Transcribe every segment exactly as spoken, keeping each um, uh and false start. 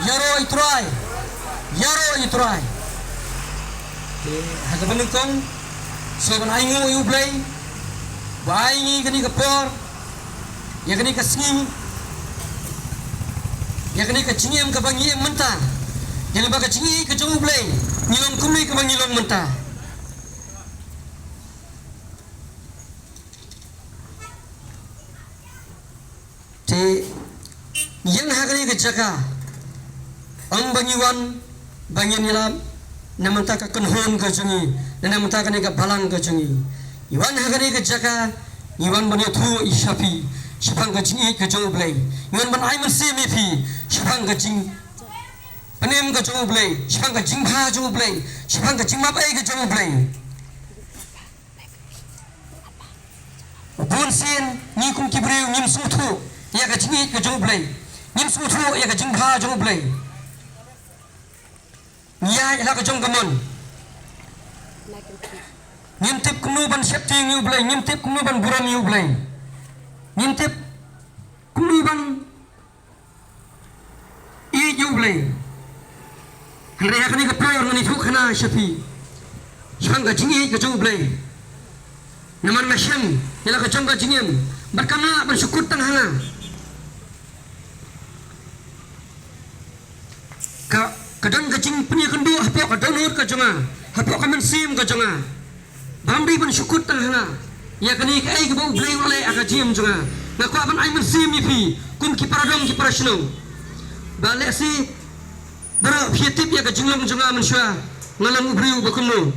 Ïaroh ïa u Trai. Ïaroh ïa u Trai. Te ha kaba nyngkong, sngewbha ban ainguh ïa u Blei ba ai ngi kane ka por, ïa kane ka sngi, ïa kane ka jingim kaba ngi im mynta. Ïa kane ba ka jingïeit ka jong u Blei, ngi long kumne kaba ngi long mynta. Te ïeng ha kane ka jaka, ym ba ngi wan ba ngin ïalap na bynta ka kynhun ka jong ngi, na bynta kane ka balang ka jong ngi. Ngi wan ha kane ka jaka, ngi wan ban ïathuh ïa phi shaphang ka jingïeit ka jong u Blei. Ngi wan ban ai mynsiem ïa phi shaphang ka jingpynim ka jong u Blei, shaphang ka jingbha jong u Blei, shaphang ka jingmap ei ka jong u Blei. Bun sien ngi kum ki briew ngim sngewthuh ïa ka jingïeit ka jong u Blei. Ngim sngewthuh ïa ka jingbha jong u Blei. Ngi ïaid la ka jong ka mon. Ngim tip kumno ban sheptieng ïa u Blei, ngim tip kumno ban burom ïa u Blei. Ngim tip kumno ban ïeit ïa u Blei. Hynrei ha kane ka por ngan ïathuh khana sha phi shaphang ka jingïeit ka jong u Blei. Namar nga shem ïa la ka jong ka jingim bad kam lah ban shu kut tang ha nga. Ka, ka don ka jingpynïakynduh hapoh ka dohnud ka jong nga, hapoh ka mynsiem ka jong nga. Bym dei ban shu kut tang ha nga ïa kane kaei kaba u Blei u leh ha ka jingim jong nga. Nga kwah ban ai mynsiem ïa phi kum ki para dong ki para shnong. Ba lehse baroh phi tip ïa ka jinglong jong nga mynshuwa, nga long u briew ba kumno.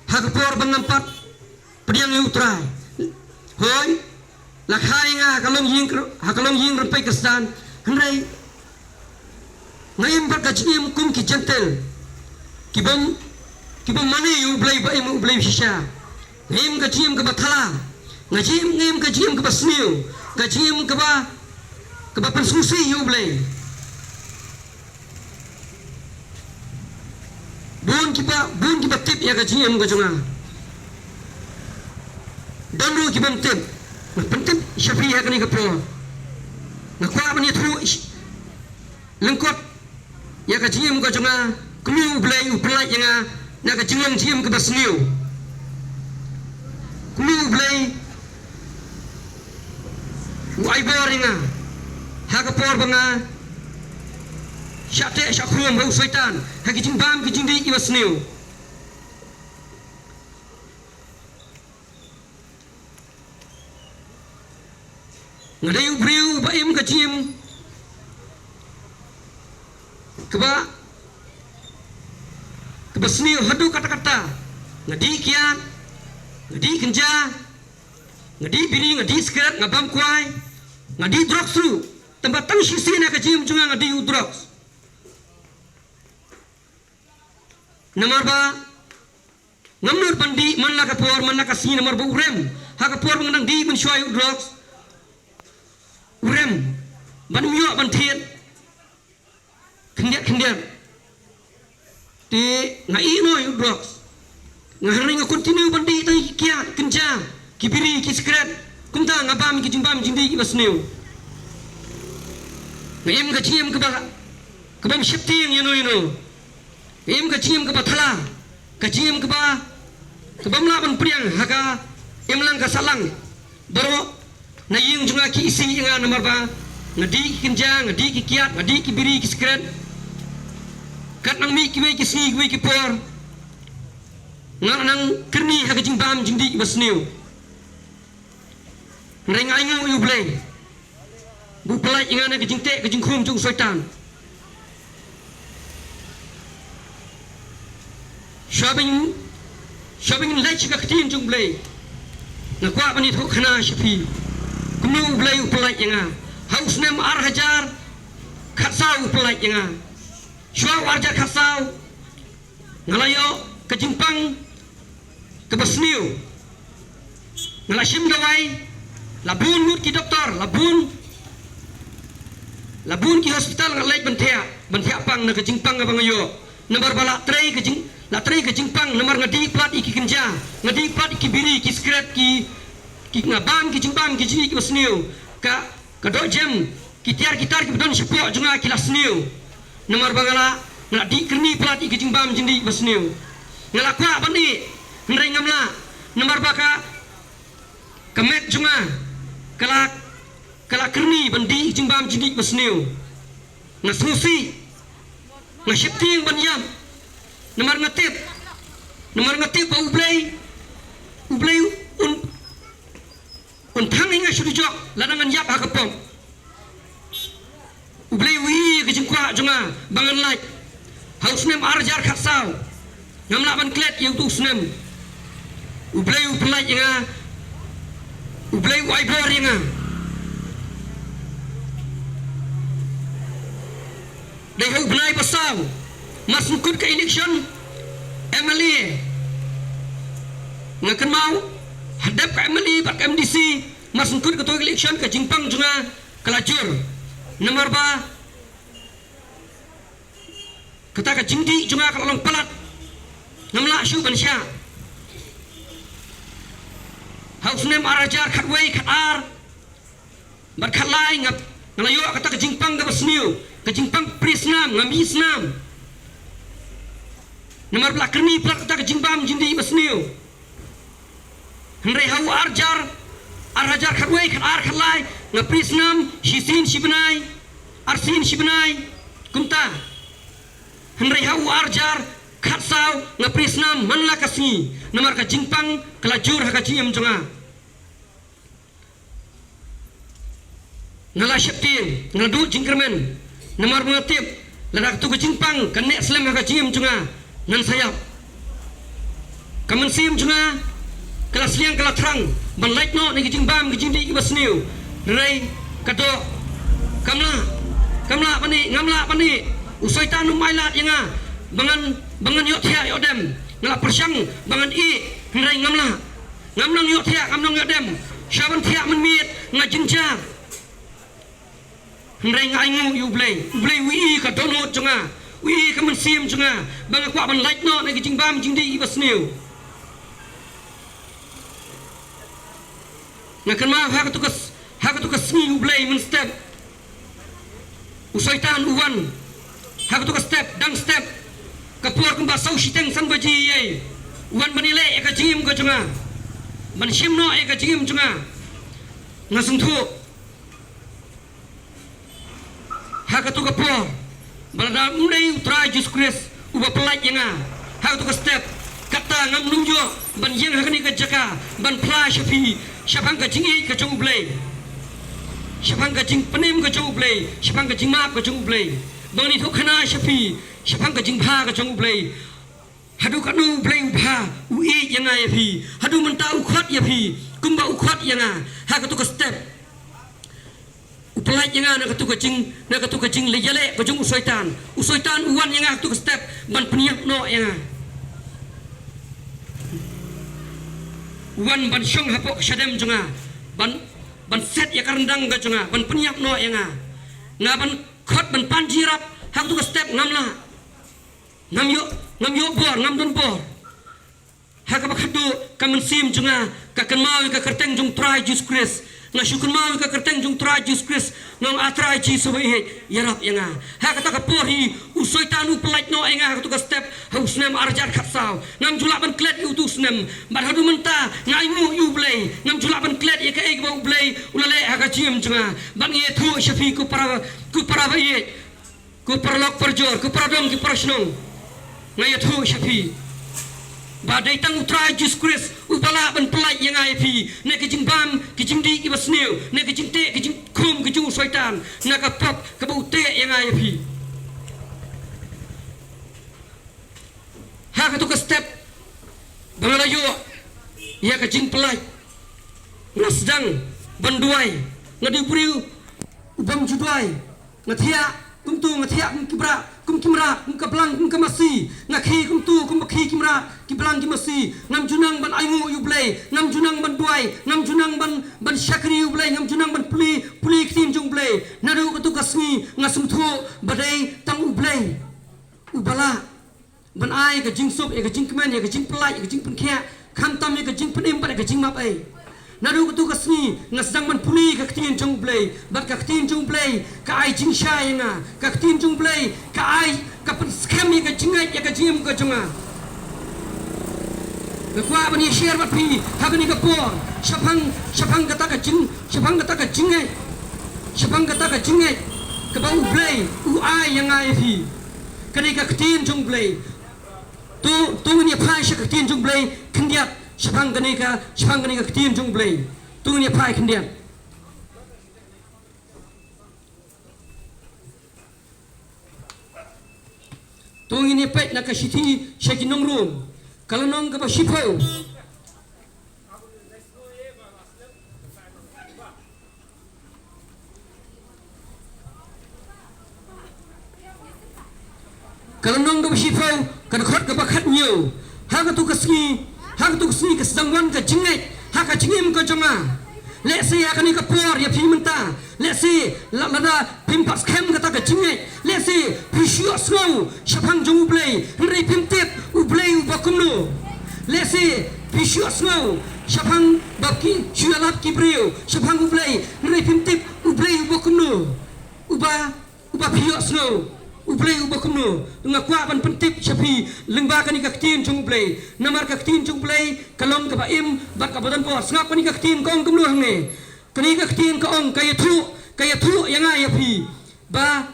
Ha ka por ba ngam pat pdiang ïa u Trai, hooid, la kha ïa nga ha ka longïing, ha ka longïing rympei Khristan. Hynrei nga im bad ka jingim kum ki Jentil, ki bym, ki bym mane ïa u Blei ba im, u Blei shisha. Nga im ka jingim kaba thala, nga jingim, nga im ka jingim kaba sniew, ka jingim kaba, kaba pynsngewsih ïa u Blei. Bun kiba, bun kiba tip ïa ka jingim ka jong nga. Don ruh ki bym tip. Nga pyntip sha phi ha kane ka por. Nga kwah ban ïathuh sh-, lyngkot ïa ka jingim ka jong nga, kumno u Blei u pyllait ïa nga na ka jinglong jingim kaba sniew. Kumno u Blei u ai bor ïa nga ha ka por ba nga shah teh shah khrum ha u Soitan, ha ki jingbam ki jingdih kiba sniew. Nga dei u briew ba im ka jingim kaba, kaba sniew haduh katta katta. Nga dih kiad, nga dih kynja, nga dih biri, nga dih sikret, nga bam kwai, nga dih drugs ruh. Tang ba tang shisien ha ka jingim jong nga nga dih u drugs. Namar ba ngam nud ban dih man la ka por, man la ka sngi, namar ba u rem ha ka por ba nga dang dih mynshuwa ïa u drugs, u rem ban ym ïoh ban thied khyndiat khyndiat. Te nga ïeh noh ïa u drugs. Nga, hynrei nga continue ban dih tang ki kiad, kynja, ki biri, ki sikret. Kumta nga bam ki jingbam jingdih kiba sniew. Nga im ka jingim kaba, kaba ym sheptieng ïano ïano. Nga im ka jingim kaba thala, ka jingim kaba, kaba ym lah ban pdiang ha ka imlang ka sahlang. Baroh na ïing jong nga ki isih ïa nga namar ba nga dih ki kynja, nga dih ki kiad, nga dih ki biri, ki sikret. Kat nang mih kiwei ki sngi, kiwei ki por, nga nang kyrni ha ka jingbam jingdih kiba sniew. Hynrei nga ainguh ïa u Blei ba u pyllait ïa nga na ka jingteh ka jingkhum jong u Soitan. Shuwa ban, shuwa ban leit sha ka ktien jong u Blei, nga kwah ban ïathuh khana sha phi kumno u Blei u pyllait ïa nga. Ha u snem ar hajar khatsaw u pyllait ïa nga. Shuwa u ar hajar khatsaw, nga la ïoh ka jingpang kaba sniew. Nga la shim dawai, la bun ngut ki doktor, la bun, la bun ki hospital nga leit ban thiah, ban thiah pang na ka jingpang kaba nga ïoh. Namar ba la trei ka jing, la trei ka jingpang, namar nga dih palat ïa ki kynja, nga dih palat ïa ki biri, ki sikret, ki, ki, nga bam ki jingbam ki jingdih kiba sniew. Ka, ka dohjem ki tiar ki tar kiba don shapoh jong nga ki la sniew. Namar ba nga la, nga la dih kyrni palat ïa ka jingbam jingdih ba sniew. Nga la kwah ban ïeh, hynrei ngam lah. Namar ba ka, ka met jong nga ka la, ka la kyrni ban dih ïa ka jingbam jingdih ba sniew. Nga sngewsih, nga sheptieng ban ïap. Namar nga tip, namar nga tip ba U Blei, U Blei un, un thang ïa nga shu dujok lada ngan ïap ha ka pop. U Blei u ïohi ïa ka jingkwah jong nga ba ngan lait. Ha u snem ar hajar khatsaw ngam lah ban klet ïa utu u snem. U Blei u pynlait ïa nga. U Blei u ai bor ïa nga. Dei ha u bnai ba saw, mar shu kut ka election M L A, nga kynmaw, ha dep ka M L A bad ka M D C, mar shu kut kato ka election, ka jingpang jong nga ka la jur. Namar ba kata ka jingdih jong nga ka la long palat. Ngam lah shuh ban shah. Ha u snem ar hajar khatwei, khatar bad khatlai nga, nga la ïoh kata ka jingpang kaba sniew, ka jingpang prie snam, ngam ïeh snam. Namar ba la kyrni palat kata ka jingbam jingdih ba sniew. Hynrei ha u ar hajar, ar hajar khatwei, khatar, khatlai, nga prie snam shisien shi bnai, arsien shi bnai, kumta. Hynrei ha u ar hajar khatsaw nga prie snam man la ka sngi, namar ka jingpang ka la jur ha ka jingim jong nga. Nga la sheptieng, nga la duh jingkyrmen, namar ba nga tip lada katu ka jingpang kan neh slem ha ka jingim jong nga, ngan sa ïap. Ka mynsiem jong nga ka la sliang, ka la thrang ban lait noh na ki jingbam ki jingdih kiba sniew. Hynrei ka doh, kam lah, kam lah ban ïeh, ngam lah ban ïeh. U Soitan um ailad ïa nga ba ngan, ba ngan ïohthiah ïoh dem. Nga la pyrshang ba ngan ïeh, hynrei ngam lah. Ngam nang ïohthiah, ngam nang ïoh dem. Sha ban thiah mynmiet nga jynjar. Hynrei nga ainguh ïa U Blei. U Blei u ïohi ka dohnud jong nga, u ïohi ka mynsiem jong nga ba nga kwah ban lait noh na ki jingbam jingdih kiba sniew. Nga kynmaw ha katu ka s-, ha katu ka sngi U Blei mynstep u Soitan u wan ha katu ka step, dang step, ka por kumba saw shiteng san baje ïa u wan ban ïaleh ïa ka jingim ka jong nga, ban shim noh ïa ka jingim jong nga. Nga sngewthuh ha katu ka por ba lada um dei U Trai Jisu Khrist uba pynlait ïa nga ha katu ka step, kata ngam nym ïoh ban ïeng ha kane ka jaka ban phla sha phi shaphang ka jingïeit ka jong U Blei, shaphang ka jingpynim ka jong U Blei, shaphang ka jingmap ka jong U Blei. Ba ngan ïathuh khana sha phi shaphang ka jingbha ka jong U Blei. Haduh katno U Blei u bha, u ïeit ïa nga ïa phi. Haduh mynta u khot ïa phi kumba u khot ïa nga ha katu ka step. U pynlait ïa nga na katu ka jing, na katu ka jingïaleh ka jong u Soitan. U Soitan u wan ïa nga ha katu ka step ban pynïap noh ïa nga. U wan ban shong hapoh ka shadem jong nga, ban, ban set ïa ka ryndang ka jong nga, ban pynïap noh ïa nga. Nga ban khot ban pan jingïarap ha katu ka step, ngam lah. Ngam ïoh, ngam ïoh bor, ngam don bor. Ha kaba khatduh ka mynsiem jong nga ka kynmaw ïa ka kyrteng jong U Trai Jisu Khrist. Nga shu kynmaw ïa ka kyrteng jong U Trai Jisu Khrist, nga ong, A Trai Jisu ba ïeit, ïarap ïa nga. Ha kata ka por hi u Soitan u pynlait noh ïa nga ha katu ka step ha u snem ar hajar khatsaw. Ngam ju lah ban klet ïa utu u snem. Bad haduh mynta nga ainguh ïa U Blei, ngam ju lah ban klet ïa kaei kaba U Blei u la leh ha ka jingim jong nga. Bad nga ïathuh sha phi ko para, ko para ba ïeit, ko paralok parajor, ko paradong, ko parashnong, nga ïathuh sha phi ba dei tang U Trai Jisu Khrist uba lah ban pynlait ïa nga ïa phi na ki jingbam ki jingdih kiba sniew, na ki jingteh ki jingkhum ki jong u Soitan, na ka pop kaba u teh ïa nga ïa phi. Ha katu ka step ba nga la ïoh ïa ka jingpynlait, nga sdang ban duwai. Nga dei u briew u bym ju duwai. Nga thiah kumtu, nga thiah kum ki mrad, kum ki mrad, kum ka blang, kum ka masi. Nga khie kumtu, kum ba khie ki mrad, ki blang, ki masi. Ngam ju nang ban ainguh ïa U Blei, ngam ju nang ban duwai, ngam ju nang ban, ban shakri ïa U Blei, ngam ju nang ban pule, pule ktien jong U Blei. Naduh katu ka sngi nga sngewthuh ba dei tang U Blei uba lah ban ai ka jingsuk, ïa ka jingkmen, ïa ka jingpynlait, ïa ka jingpynkhiah, khamtam ïa ka jingpynim bad ïa ka jingmap ei. Naduh katu ka sngi nga sdang ban pule ka ktien jong U Blei, bad ka ktien jong U Blei ka ai jingshai ïa nga, ka ktien jong U Blei ka ai, ka pynskhem ïa ka jingngeit ïa ka jingim ka jong nga. Nga kwah ban ïa share bad phi ha kane ka por shaphang, shaphang kata ka jing, shaphang kata ka jingngeit, shaphang kata ka jingngeit kaba U Blei u ai ïa nga ïa phi. Kane ka ktien jong U Blei. To, to ngin ïa phai sha ka ktien jong U Blei khyndiat shaphang kane ka, shaphang kane ka ktien jong U Blei. To ngin ïa phai khyndiat. To ngin ïa peit na ka shithi sha ki nong Rom, ka lynnong kaba shiphew. Ka lynnong kaba shiphew, ka dkhot kaba khathynñiew. Ha katu ka sngi, ha katu ka sngi ka sdang wan ka jingngeit ha ka jingim ka jong nga. Lehse ha kane ka por ïa phi mynta, lehse la, lada phim pat skhem kata ka jingngeit, lehse phi shu ïohsngew shaphang jong U Blei, hynrei phim tip U Blei uba kumno. Lehse phi shu ïohsngew shaphang, ba ki shu ïalap ki briew shaphang U Blei, hynrei phim tip U Blei uba kumno. Uba, uba phi ïohsngew, U Blei uba kumno. Nga kwah ban pyntip sha phi lyngba kane ka ktien jong U Blei. Namar ka ktien jong U Blei ka long kaba im bad kaba don bor. Sngap kane ka ktien ka ong kumno hangne. Kane ka ktien ka ong, ka ïathuh, ka ïathuh ïa nga ïa phi ba,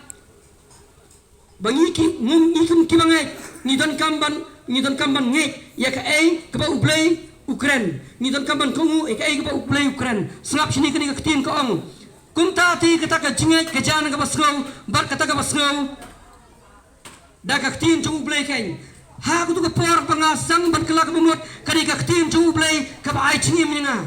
ba ngi ki, ngi, ngi kum kiba ngeit, ngi donkam ban, ngi donkam ban ngeit ïa kaei kaba U Blei u kren. Ngi donkam ban kohnguh ïa kaei kaba U Blei u kren. Sngap shane kane ka ktien ka ong. Kumta te kata ka jingngeit ka jia na kaba sngew, bad kata kaba sngew da ka ktien jong U Blei keiñ. Ha katu ka por ba nga sdang ban kylla kaba mut, kane ka ktien jong U Blei kaba ai jingim ïa nga.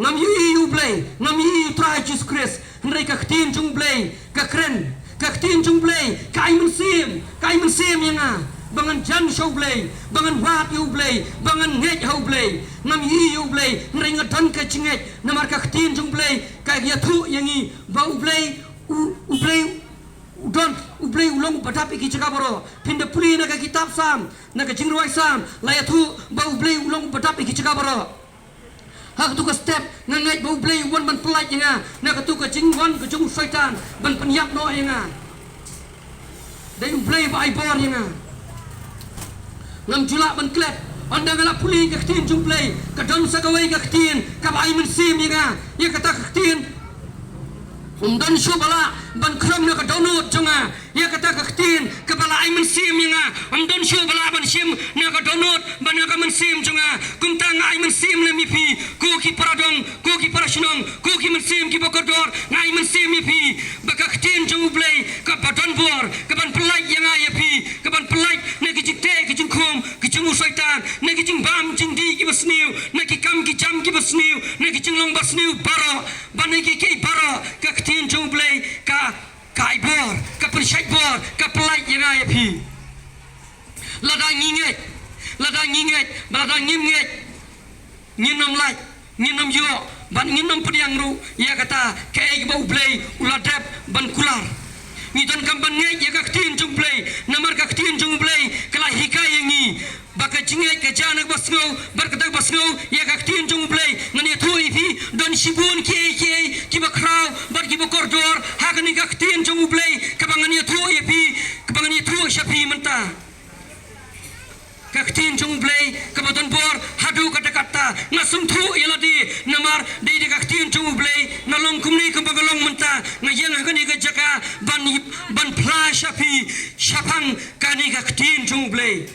Ngam ïohi ïa U Blei, ngam ïohi ïa U Trai Jisu Khrist, hynrei ka ktien jong U Blei ka kren, ka ktien jong U Blei ka ai mynsiem, ka ai mynsiem ïa nga ba ngan jan sha U Blei, ba ngan wad ïa U Blei, ba ngan ngeit ha U Blei. Ngam ïohi ïa U Blei, hynrei nga don ka jingngeit namar ka ktien jong U Blei ka ïathuh ïa ngi ba U Blei, U, U Blei u don, U Blei u long uba dap ïa ki jaka baroh. Phin da pule na ka kitab Salm, na ka jingrwai Salm, la ïathuh ba U Blei u long uba dap ïa ki jaka baroh. Ha katu ka step nga ngeit ba U Blei u wan ban pyllait ïa nga na katu ka jingwan ka jong u Soitan ban pynïap noh ïa nga. Dei U Blei ba ai bor ïa nga. Ngam ju lah ban klet. Ynda nga la pule ka ktien jong U Blei, ka don sa kawei ka ktien kaba ai mynsiem ïa nga. Ïa kata ka ktien, ym don shuh ba lah ban khrong na ka dohnud jong nga. Ïa kata ka ktien kaba la ai mynsiem ïa nga, ym don shuh ba lah ban shim na ka dohnud bad na ka mynsiem jong nga. Kumta nga ai mynsiem lem ïa phi, ko ki para dong, ko ki para shnong, ko ki mynsiem kiba kordor, nga ai mynsiem ïa phi ba ka ktien jong U Blei kaba don bor, kaban pyllait ïa nga ïa phi, kaban pyllait na ki jingteh ki jingkhum ki jong u Soitan, na ki jingbam jingdih kiba sniew, na ki kam ki jam kiba sniew, na ki jinglong basniew baroh, bad na kiei kiei baroh. Ka ktien jong U Blei ka, ka ai bor, ka pynshait bor, ka pyllait ïa nga ïa phi. Lada ngi ngeit, lada ngi ngeit, ba lada ngim ngeit, ngin ym lait, ngin ym ïoh, bad ngin ym pdiang ruh ïa kata kaei kaba U Blei u la dep ban kular. Ngi donkam ban ngeit ïa ka ktien jong U Blei, namar ka ktien jong U Blei ka la hikai ïa ngi ba ka jingngeit ka jia na kaba sngew, bad kata kaba sngew ïa ka ktien jong U Blei. Ngan ïathuh ïa phi, don shibun kiei kiei kiba khraw bad kiba kordor ha kane ka ktien jong U Blei kaba ngan ïathuh ïa phi, kaba ngan ïathuh sha phi mynta. Ka ktien jong U Blei kaba don bor haduh katta katta. Nga sngewthuh ïa lade namar dei da ka ktien jong U Blei nga long kumne kumba nga long mynta. Nga ïeng ha kane ka jaka ban, ban phla sha phi shaphang kane ka ktien jong U Blei.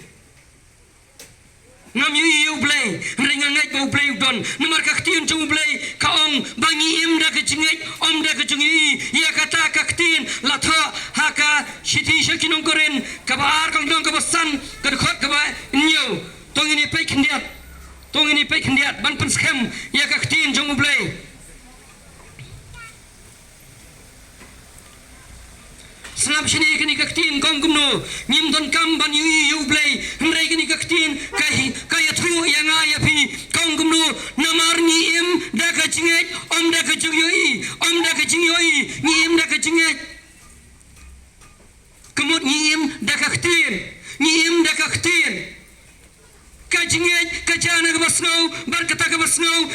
Ngam ïohi ïa U Blei, hynrei nga ngeit ba U Blei u don. Namar ka ktien jong U Blei ka ong ba ngi im da ka jingngeit, ym da ka jingïohi. Ïa kata ka ktien la thoh ha ka shithi sha ki nong Korinth kaba ar, ka lynnong kaba san, ka dkhot kaba hynñiew. To ngin ïa peit khyndiat, to ngin ïa peit khyndiat ban pynskhem ïa ka ktien jong U Blei. Sngap shane kane ka ktien ka ong kumno. Ngim donkam ban ïohi ïa U Blei, hynrei kane ka ktien ka hi, ka ïathuh ïa nga ïa phi, ka ong kumno. Namar ngi im da ka jingngeit, ym da ka jingïohi, ym da ka jingïohi, ngi im da ka jingngeit. Ka mut ngi im da ka ktien, ngi im da ka ktien. Ka jingngeit ka jia na kaba sngew, bad kata kaba sngew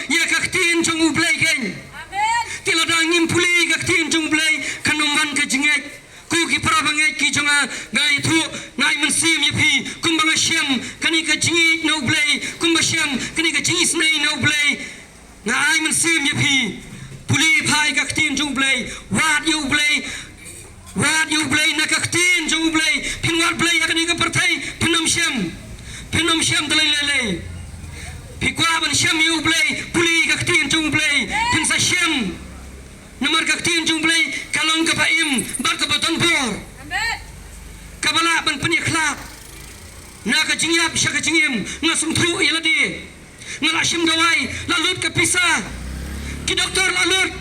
Nga ïathuh, nga ai mynsiem ïa phi, kumba nga shem kane ka jingïeit na U Blei, kumba shem kane ka jingisynei na U Blei. Nga ai mynsiem ïa phi, pule phai ka ktien jong U Blei, wad ïa U Blei, wad ïa U Blei na ka ktien jong U Blei, phin wad Blei ha kane ka pyrthei, phin ym shem, phin ym shem te lei lei lei. Phi kwah ban shem ïa U Blei, pule ka ktien jong U Blei, phin sa shem. Namar ka ktien jong U Blei ka long kaba im bad kaba don bor. Kaba lah ban pynïakhlad na ka jingïap sha ka jingim. Nga sngewthuh ïa lade. Nga la shim dawai, la lut ka pisa. Ki doktor la lut.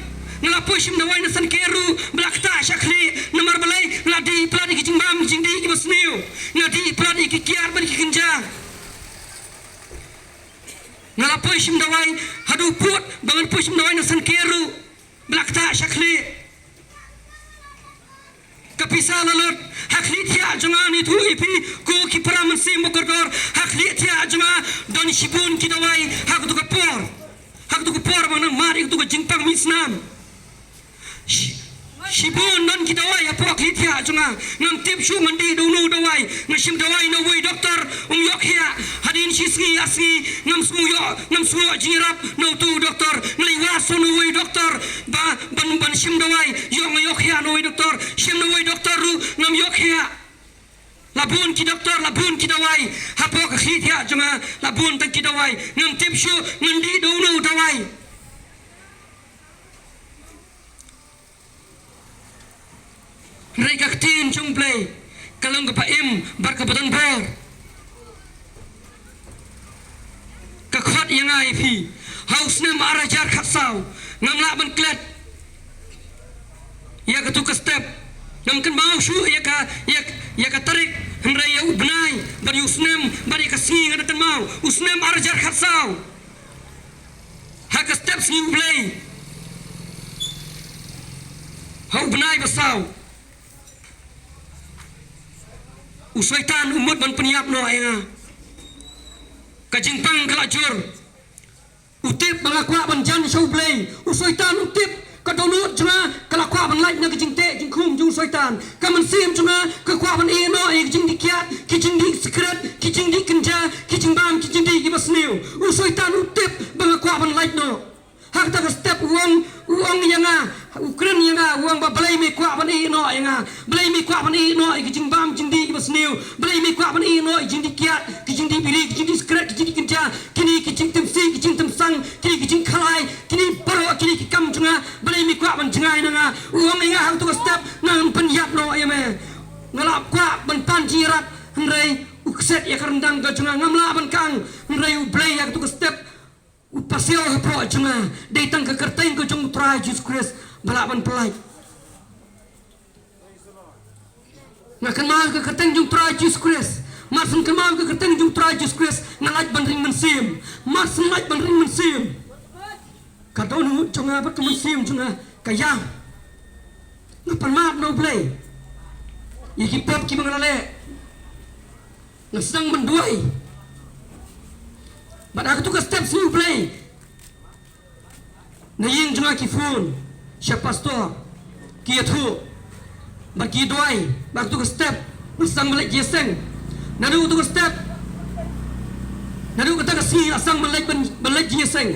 Nga la poi shim dawai na San Keru, ba la ktah sha khlieh, namar balei, nga la dih palat ïa ki jingbam jingdih kiba sniew. Nga dih palat ïa ki kiad bad ki kynja. Nga la poi shim dawai haduh pud ba ngan poi shim dawai na San Keru, ba la ktah sha khlieh. Ka pisa la lut, ha khlieh thiah jong nga, nga ïathuh ïa phi ko ki para mynsiem ba kordor, ha khlieh thiah jong nga don shibun ki dawai ha kato ka por. Ha kato ka por ba nga mad ïa kato ka jingpang mihnam. Shi-, shibun don ki dawai hapoh khlieh thiah jong nga. Ngam tip shuh ngan dih da uno u dawai. Nga shim dawai na uwei u doktor, um ïoh khiah. Hadien shi sngi ar sngi ngam sngew ïoh, ngam sngew ïoh jingïarap na uto u doktor. Nga leit wad shuh na uwei u doktor ba ban, ban shim dawai. Ïoh, nga ïoh khiah na uwei u doktor. Shim na uwei u doktor ruh ngam ïoh khiah. La bun ki doktor, la bun ki dawai hapoh ka khlieh thiah jong nga, la bun tang ki dawai. Ngam tip shuh ngan dih da uno u dawai. Hynrei ka ktien jong U Blei ka long kaba im bad kaba don bor. Ka khot ïa nga ïa phi ha u snem ar hajar khatsaw. Ngam lah ban klet ïa kato ka step. Ngam kynmaw shuh ïa ka, ïa, ïa ka tarik, hynrei ïa u bnai bad ïa u snem bad ïa ka sngi nga da kynmaw. U snem ar hajar khatsaw. Ha ka step sngi U Blei, ha u bnai ba saw, u Soitan u mut ban pynïap noh ïa nga. Ka jingpang ka la jur. U tip ba nga kwah ban jan sha U Blei. U Soitan u tip ka dohnud jong nga ka la kwah ban lait na ka jingteh jingkhum jong u Soitan. Ka mynsiem jong nga ka kwah ban ïeh noh ïa ki jingdih kiad, ki jingdih sikret, ki jingdih kynja, ki jingbam, ki jingdih kiba sniew. U Soitan u tip ba nga kwah ban lait noh. Ha kata ka step u ong, u ong ïa nga, u kren ïa nga, u ong ba balei me kwah ban ïeh noh ïa nga, balei me kwah ban ïeh noh ïa ki jingbam jingdih kiba sniew, balei me kwah ban ïeh noh ïa ki jingdih kiad, ki jingdih biri, ki jingdih sikret, ki jingdih kynja, kine ki jingtymsi, ki jingtymsang, kine ki jingkhalai, kine baroh kine ki kam jong nga, balei me kwah ban jngai na nga. U ong ïa nga ha kato ka step, ngan pynïap noh ïa me. Nga la kwah ban pan jingïarap, hynrei u kset ïa ka ryndang ka jong nga, ngam lah ban kang, hynrei U Blei ha kato ka step u pasiaw hapoh jong nga. Dei tang ka kyrteng ka jong U Trai Jisu Khrist ba lah ban pynlait. Nga kynmaw ka kyrteng jong U Trai Jisu Khrist. Mar syn kynmaw ka kyrteng jong U Trai Jisu Khrist, nga lait ban ring mynsiem. Mar syn lait ban ring mynsiem, ka dohnud jong nga bad ka mynsiem jong nga ka ïam. Nga pan map na U Blei ïa ki pop kiba nga la leh. Nga sdang ban duwai. Bad ha kato ka step sngi U Blei, na ïing jong nga ki phone sha pastor, ki ïathuh bad ki duwai. Bad ha kato ka step nga sdang ban leit jingïaseng. Naduh kato ka step, naduh kata ka sngi nga sdang ban leit, ban, ban leit jingïaseng.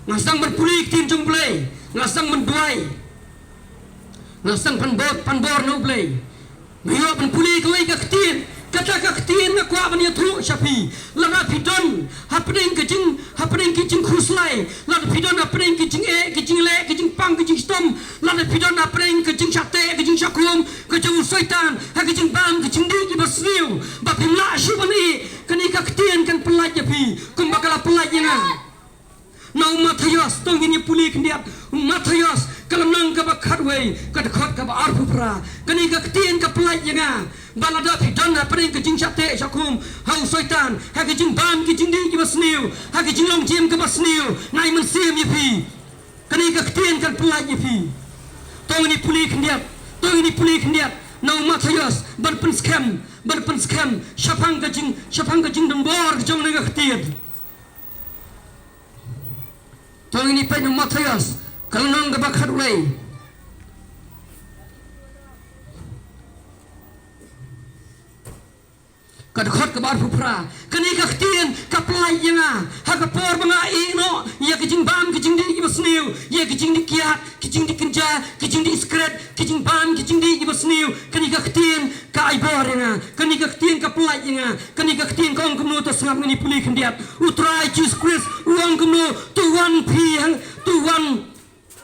Nga sdang ban pule ktien jong U Blei, nga sdang ban duwai. Nga sdang pan bor, pan bor na U Blei. Nga ïoh ban pule kawei ka ktien. Kata ka ktien nga kwah ban ïathuh sha phi. Lada phi don hapdeng ka jing, hapdeng ki jingkhuslai, lada phi don hapdeng ki jingeh, ki jingleh, ki jingpang, ki jingshitom, lada phi don hapdeng ka jingshah teh, ka jingshah khum ka jong u Soitan ha ka jingbam ka jingdih kiba sniew, ba phim lah shuh ban ïeh, kane ka ktien kan pynlait ïa phi kumba ka la pynlait ïa nga. Na u Mathaios, to ngin ïa pule khyndiat. U Mathaios, ka lynnong kaba khatwei, ka dkhot kaba arphew phra. Kane ka ktien ka pynlait ïa nga. Ba lada phi don hapdeng ka jingshah teh shah khum ha u Soitan, ha ka jingbam ka jingdih kiba sniew, ha ka jinglong jingim kaba sniew, nga ai mynsiem ïa phi. Kane ka ktien kan pynlait ïa phi. To ngin ïa pule khyndiat. To ngin ïa pule khyndiat na u Mathaios, ban pynskhem, ban pynskhem shaphang ka jing, shaphang ka jingdonbor ka jong kane ka ktien. To ngin ïa peit na u Mathaios, ka lynnong kaba khatwei. Ka dkhot kaba arphew phra. Kane ka ktien ka pyllait ïa nga ha ka por ba nga ïehnoh ïa ka jingbam ka jingdih kiba sniew, ïa ka jingdih kiad, ka jingdih kynja, ka jingdih skret, ka jingbam ka jingdih kiba sniew. Kane ka ktien ka ai bor ïa nga. Kane ka ktien ka pyllait ïa nga. Kane ka ktien ka ong kumno, to sngap, ngin ïa pule khyndiat. U Trai Jisu Khrist u ong kumno? To wan phi hang, to wan.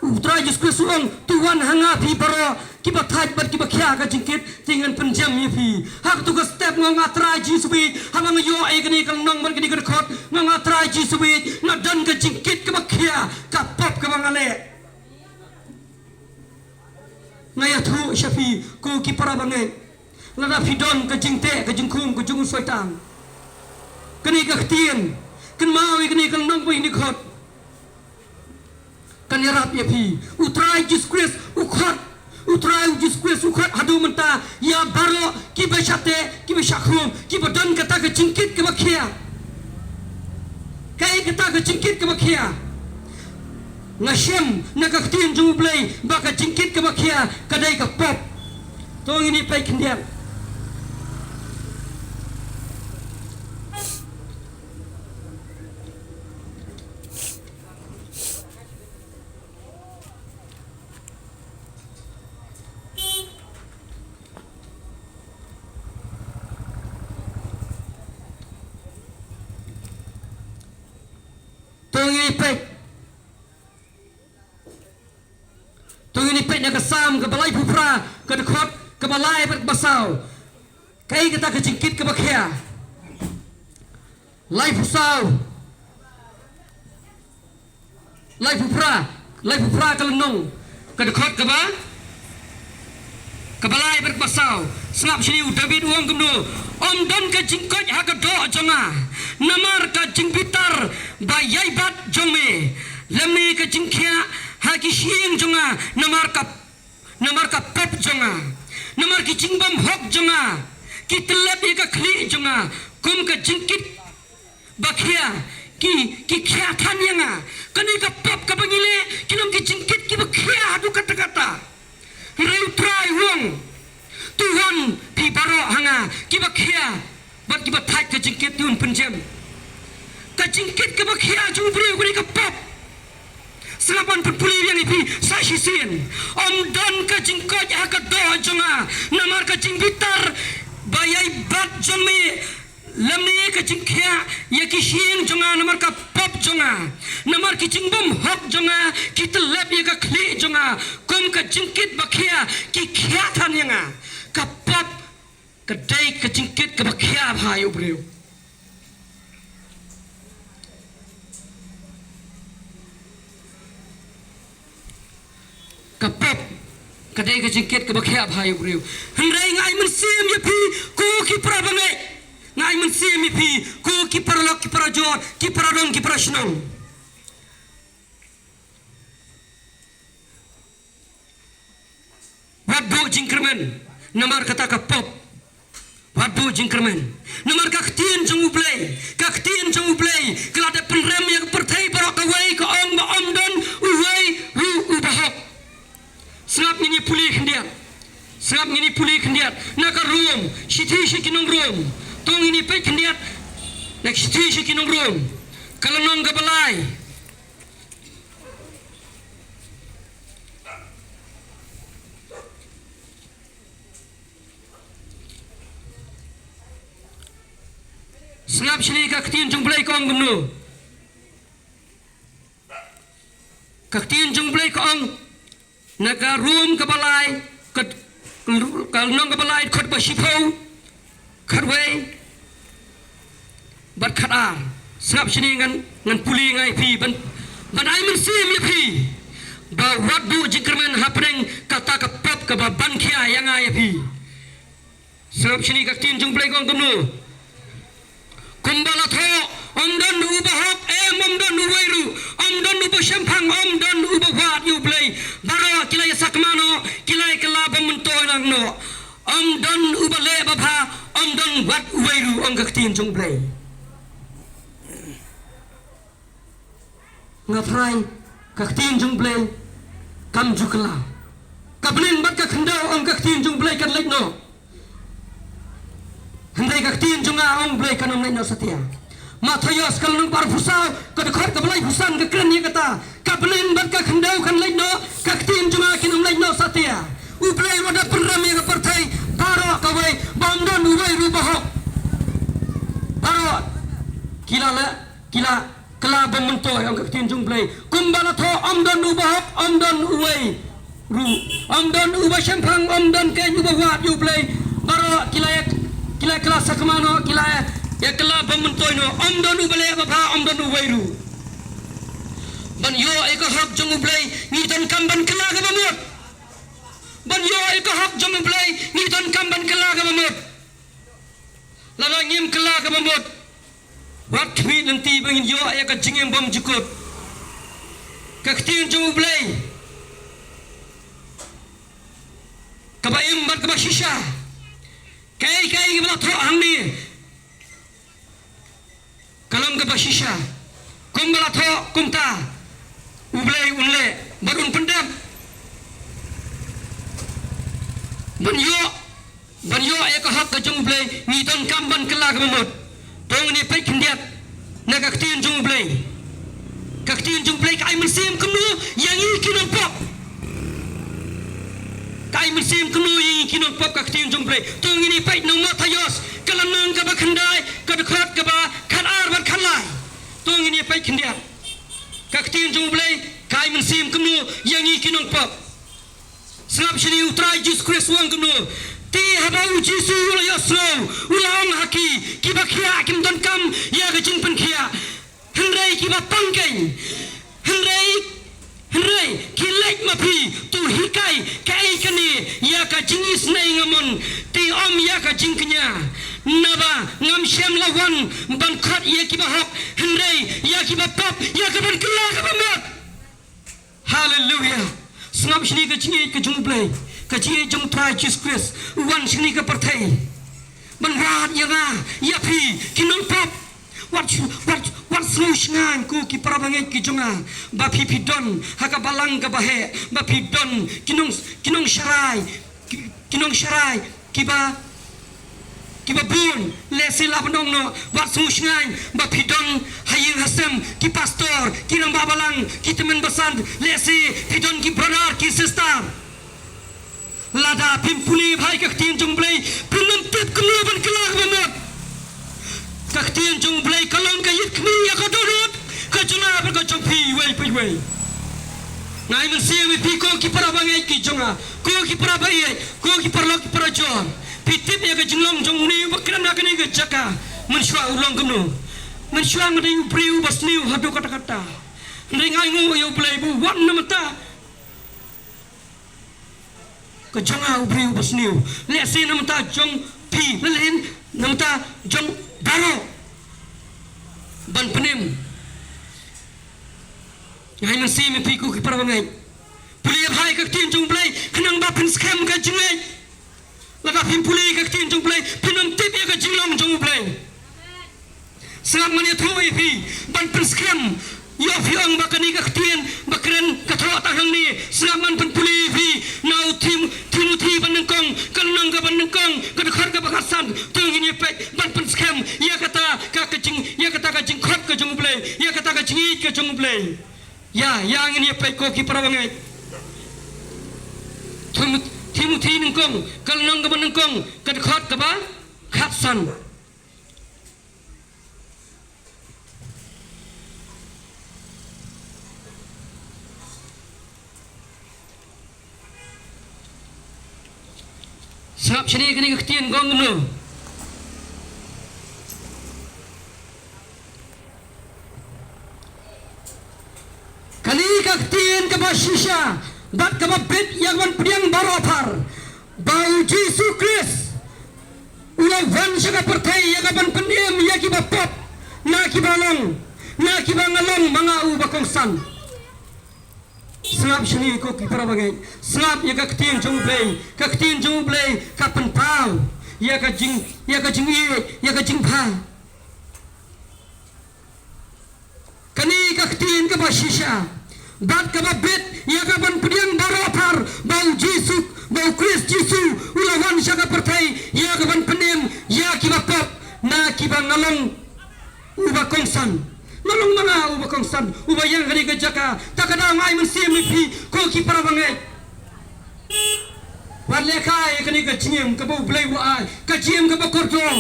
U Trai Jisu Khrist u ong, to wan ha nga phi baroh kiba thait bad kiba khia ka jingkit, te ngan pynjem ïa phi. Ha kato ka step nga ong, A Trai Jisu bad, haba nga ïoh ïa kane ka lynnong bad kane ka dkhot, nga ong, A Trai Jisu bad, nga don ka jingkit kaba khia, ka pop kaba nga leh. Nga ïathuh sha phi, ko ki para bangeit, lada phi don ka jingteh ka jingkhum ka jong u Soitan, kane ka ktien, kynmaw ïa kane ka lynnong bad kane ka dkhot. Kan ïarap ïa phi. U Trai Jisu Khrist u khot. U Trai Jisu Khrist u khot haduh mynta ïa baroh kiba shah teh, kiba shah khum, kiba don kata ka jingkit kaba khia. Kaei kata ka jingkit kaba khia? Nga shem na ka ktien jong U Blei ba ka jingkit kaba khia ka dei ka pop. To ngin ïa peit khyndiat. To ngin ïa peit. To ngin ïa peit na ka Salm kaba laiphew phra, ka dkhot kaba lai bad kaba saw. Kaei kata ka jingkit kaba khia? Laiphew saw. Laiphew phra, laiphew phra ka lynnong, ka dkhot kaba, kaba lai bad kaba saw. Sngap shane, u David u ong kumno? Ym don ka jingkoit ha ka doh jong nga namar ka jingbitar ba ïai bat jong me, lymne ka jingkhiah ha ki shyieng jong nga namar ka, namar ka pop jong nga, namar ki jingbymhok jong nga ki tyllep ïa ka khlieh jong nga kum ka jingkit ba khia, ki, ki khia than ïa nga. Kane ka pop kaba ngi leh, ki long ki jingkit kiba khia haduh katta katta. Hynrei U Trai u ong, to wan phi baroh ha nga kiba khia bad kiba thait ka jingkit, te un pynjem. Ka jingkit kaba khia jong u briew kane ka pop. Sngap, ngan pynpule biang ïa phi sa shisien. Ym don ka jingkoit ha ka doh jong nga namar ka jingbitar ba ïai bat jong me, lymne ka jingkhiah ïa ki shyieng jong nga namar ka pop jong nga, namar ki jingbymhok jong nga ki tyllep ïa ka khlieh jong nga kum ka jingkit ba khia, ki khia than ïa nga. Ka pop ka dei ka jingkit kaba khia bha ïa u briew. Ka pop ka dei ka jingkit kaba khia bha ïa u briew. Hynrei nga ai mynsiem ïa phi ko ki para bangeit, nga ai mynsiem ïa phi ko ki paralok ki parajor, ki paradong ki parashnong. Wat duh jingkyrmen namar kata ka pop. Wat duh jingkyrmen namar ka ktien jong U Blei, ka ktien jong U Blei ka la dep pynrem ïa ka pyrthei baroh kawei, ka ong ba ym don uwei ruh uba hok. Sngap, ngin ïa pule khyndiat. Sngap, ngin ïa pule khyndiat na ka Rom, shithi sha ki nong Rom. To ngin ïa peit khyndiat na ka shithi sha ki nong Rom, ka lynnong kaba lai. Sngap shane, ka ktien jong U Blei ka ong kumno? Ka ktien jong U Blei ka ong na ka Rom kaba lai, ka, ka lynnong kaba lai, dkhot ba shiphew, khatwei bad khatar. Sngap shane, ngan, ngan pule nga ïa phi ban, ban ai mynsiem ïa phi ba wat duh jingkyrmen hapdeng kata ka pop kaba ban khia ïa nga ïa phi. Sngap shane, ka ktien jong U Blei ka ong kumno? Kumba la thoh, ym don uba hok, em, ym don uwei ruh, ym don uba shemphang, ym don uba wad ïa U Blei. Baroh ki la ïa sakma noh, ki la ïa kylla ba myntoi lang noh. Ym don uba leh babha, ym don wat uwei ruh, ong ka ktien jong U Blei. Nga tharai ka ktien jong U Blei kam ju kylla. Ka bneng bad ka khyndew, ong ka ktien jong U Blei, kan leit noh. Hynrei ka ktien jong nga, ong U Blei, kan ym leit noh satia. Mathaios ka lynnong ba arphew saw, ka dkhot kaba laiphew san ka kren ïa kata. Ka bneng bad ka khyndew kan leit noh, ka ktien jong nga kin ym leit noh satia. U Blei u la pynrem ïa ka pyrthei baroh kawei, ba ym don uwei ruh ba hok. Baroh ki la leh, ki la kylla bym myntoi, ong ka ktien jong U Blei. Kumba la thoh, ym don uba hok, ym don uwei ruh, ym don uba shemphang, ym don keiñ uba wad ïa U Blei. Baroh ki la ïa, ki la kylla sakma noh, ki la ïa, ïa kylla bym myntoi noh, ym don uba leh babha, ym don uwei ruh. Ban ïoh ïa ka hok jong U Blei, ngi donkam ban kylla kaba mut. Ban ïoh ïa ka hok jong U Blei, ngi donkam ban kylla kaba mut. Lada ngim kylla kaba mut, wat khmih lynti ba ngin ïoh ïa ka jingim bymjukut. Ka ktien jong U Blei, kaba im bad kaba shisha. Kaei kaei kaba la thoh hangne, ka long kaba shisha. Kumba la thoh kumta, U Blei un leh bad un pyndep. Ban ïoh, ban ïoh ïa ka hok ka jong U Blei, ngi donkam ban kylla kaba mut. To ngin ïa peit khyndiat na ka ktien jong U Blei. Ka ktien jong U Blei ka ai mynsiem kumno ïa ngi ki nongpop. Ka ai mynsiem kumno ïa ngi ki nongpop ka ktien jong U Blei. To ngin ïa peit na u Mathaios ka lynnong kaba khyndai, ka dkhot kaba khatar bad khatlai. To ngin ïa peit khyndiat. Ka ktien jong U Blei ka ai mynsiem kumno ïa ngi ki nongpop. Sngap shane U Trai Jisu Khrist u ong kumno. Te haba U Jisu u la ïohsngew, u la ong ha ki, kiba khiah kim donkam ïa ka jingpynkhiah, hynrei kiba pang keiñ. Hynrei, hynrei ki leit ma phi, to hikai kaei kane ïa ka jingisynei, nga mon, te ym ïa ka jingkñia. Naba ngam shym la wan ban khot ïa kiba hok, hynrei ïa kiba pop, ïa ka ban kylla kaba mut. Haleluia. Sngap shane ka jingïeit ka jong U Blei, ka jingïeit jong U Trai Jisu Khrist, u wan shane ka pyrthei ban wad ïa nga, ïa phi ki nongpop. Wat, wat, wat sngew shngaiñ ko ki para bangeit ki jong nga, ba phi phi don ha ka balang kaba heh, ba phi don ki nong, ki nongsharai, ki, ki nongsharai kiba, kiba bun. Lehse lah ban ong noh, wat sngew shngaiñ ba phi don ha ïing ha sem ki pastor, ki rangbah balang, ki tymmen basan, lehse phi don ki brother ki sister. Lada phim pule bha ïa ka ktien jong U Blei, phim nym tip kumno ban kylla kaba mut. Ka ktien jong U Blei ka long ka ïit khmih ïa ka dohnud ka jong nga bad ka jong phi iwei pa iwei. Nga ai mynsiem ïa phi ko ki para bangeit ki jong nga, ko ki para bangeit, ko ki paralok ki parajor. Phi tip ïa ka jinglong jong une uba kren ha kane ka jaka. Mynshuwa u long kumno? Mynshuwa nga dei u briew uba sniew haduh katta katta. Hynrei nga ainguh ïa U Blei ba u wan na ka bynta ka jong nga u briew uba sniew. Lehse na ka bynta jong phi, lehse na ka bynta jong baroh ban pynim. Nga ai mynsiem ïa phi ko ki para bangeit. Pule bha ïa ka ktien jong U Blei khnang ba phin skhem ka jingngeit. Lada phim pule ïa ka ktien jong U Blei, phin nym tip ïa ka jinglong jong U Blei. Sngap ngan ïathuh ïa phi ban pynskhem. Ïoh phi ong ba kane ka ktien ba kren ka thoh tang hangne. Sngap ngan pynpule ïa phi na u Tim-, Timothi ba nyngkong, ka lynnong kaba nyngkong, ka dkhot kaba khatsan. To ngin ïa peit ban pynskhem ïa kata ka, ka jing, ïa kata ka jingkhot ka jong U Blei, ïa kata ka jingïeit ka jong U Blei. Ïa, ïa ngin ïa peit ko ki para bangeit. Tim-, Timothi nyngkong, ka lynnong kaba nyngkong, ka dkhot kaba khatsan. Sngap shane kane ka ktien, kong kumno. Kane ka ktien kaba shisha bad kaba bit ïa ka ban pdiang baroh phar, ba U Jisu Khrist u la wan sha ka pyrthei ïa ka ban pynim ïa kiba pop, na kiba long, na kiba nga long ma nga uba kongsan. Sngap shane ko ki para bangeit, sngap ïa ka ktien jong U Blei, ka ktien jong U Blei ka pynpaw ïa ka jing, ïa ka jingïeit, ïa ka jingbha. Kane ka ktien kaba shisha bad kaba bit ïa ka ban pdiang baroh phar, ba U Jisu, ba U Khrist Jisu u la wan sha ka pyrthei ïa ka ban pynim ïa kiba pop, na Ar lehkai kane ka jingim kaba U Blei u ai, ka jingim kaba kordor.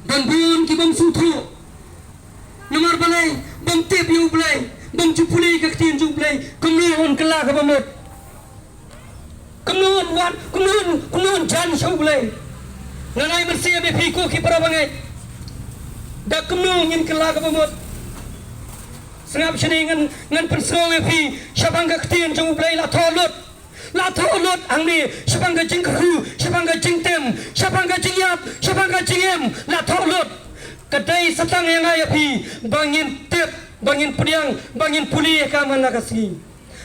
Don bun ki bym sngewthuh. Namar balei? Bym tip ïa U Blei, bym ju pule ka ktien jong U Blei. Kumno un kylla kaba mut? Kumno un wan, kumno un, kumno un jan sha U Blei? Ngan ai mynsiem ïa phi ko ki para bangeit. Da kumno ngin kylla kaba mut? Sngap shane ngan, ngan pynsngew ïa phi shaphang ka ktien jong U Blei, la thoh lut. La thoh lut hangne shaphang ka jingkyrkhu, shaphang ka jingtem, shaphang ka jingïap, shaphang ka jingim, la thoh lut. Ka dei sa tang ïa nga ïa phi ba ngin tip, ba ngin pdiang, ba ngin pule ïa ka man la ka sngi.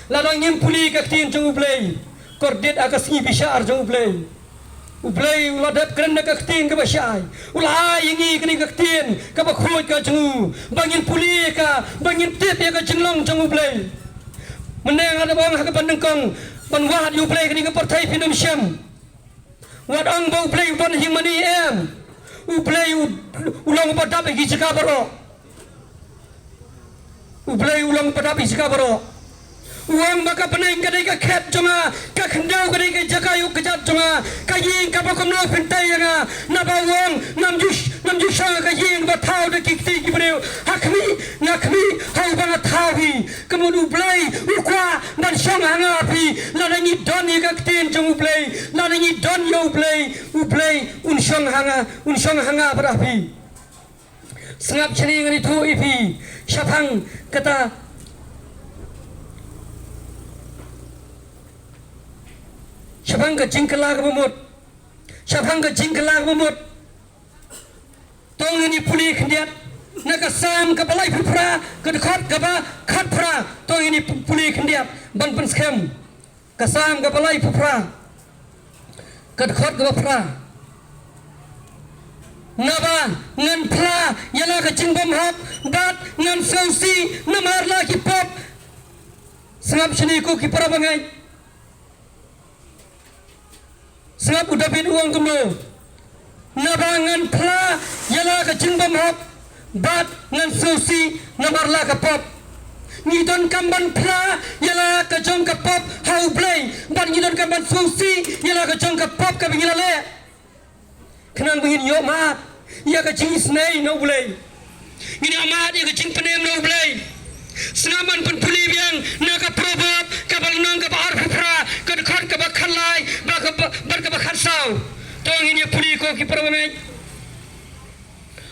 Lada ngim pule ka ktien jong U Blei, kordit ha ka sngi bishar jong U Blei. U Blei u la dep kren da ka ktien kaba shai. U la ai ïa ngi kane ka ktien kaba khuid ka jong u, ba ngin pule ïa ka, ba ngin tip ïa ka jinglong jong U Blei. Mynne nga da ong ha kaba nyngkong, ban wad ïa U Blei kane ka pyrthei phin ym shem. Wat ong ba U Blei u don ha ïing mane, em. U Blei u, u long uba dap ïa ki jaka baroh. U Blei u long uba dap ïa ki jaka baroh. U ong ba ka bneng ka dei ka khet jong nga, ka khyndew ka dei ka jaka ïuh kjat jong nga, ka ïing kaba kumno phin tei ïa nga, naba u ong, ngam ju sh-, ngam ju shong ha ka ïing ba thaw da ki kti ki briew. Ha khmih, nga khmih ha uba nga thaw hi. Ka mut U Blei u kwah ban shong ha nga ha phi. Lada ngi don ïa ka ktien jong U Blei, lada ngi don ïa U Blei, U Blei un shong ha nga, un shong ha nga bad ha phi. Sngap shane ngan ïathuh ïa phi shaphang kata, shaphang ka jingkylla kaba mut, shaphang ka jingkylla kaba mut. To ngin ïa pule khyndiat na ka Salm kaba laiphew phra, ka dkhot kaba khatphra. To ngin ïa pule khyndiat ban pynskhem. Ka Salm kaba laiphew phra, ka dkhot kaba phra. Naba ngan phla ïa la ka jingbymhok, bad ngan sngewsih namar la ki pop. Sngap shane ko ki para bangeit. Sngap u David u ong kumno. Naba ngan phla ïa la ka jingbymhok, bad ngan sngewsih namar la ka pop. Ngi donkam ban phla ïa la ka jong ka pop ha U Blei, bad ngi donkam ban sngewsih ïa la ka jong ka pop kaba ngi la leh. Khnang ba ngin ïoh mad ïa ka jingisynei na U Blei. Ngin ïoh mad ïa ka jingpynim na U Blei. Sngap ban pynpule biang na ka Proverb kaba lynnong kaba arphew phra, ka dkhot kaba khatlai bad kaba, bad kaba khatsaw. To ngin ïa pule ko ki para bangeit.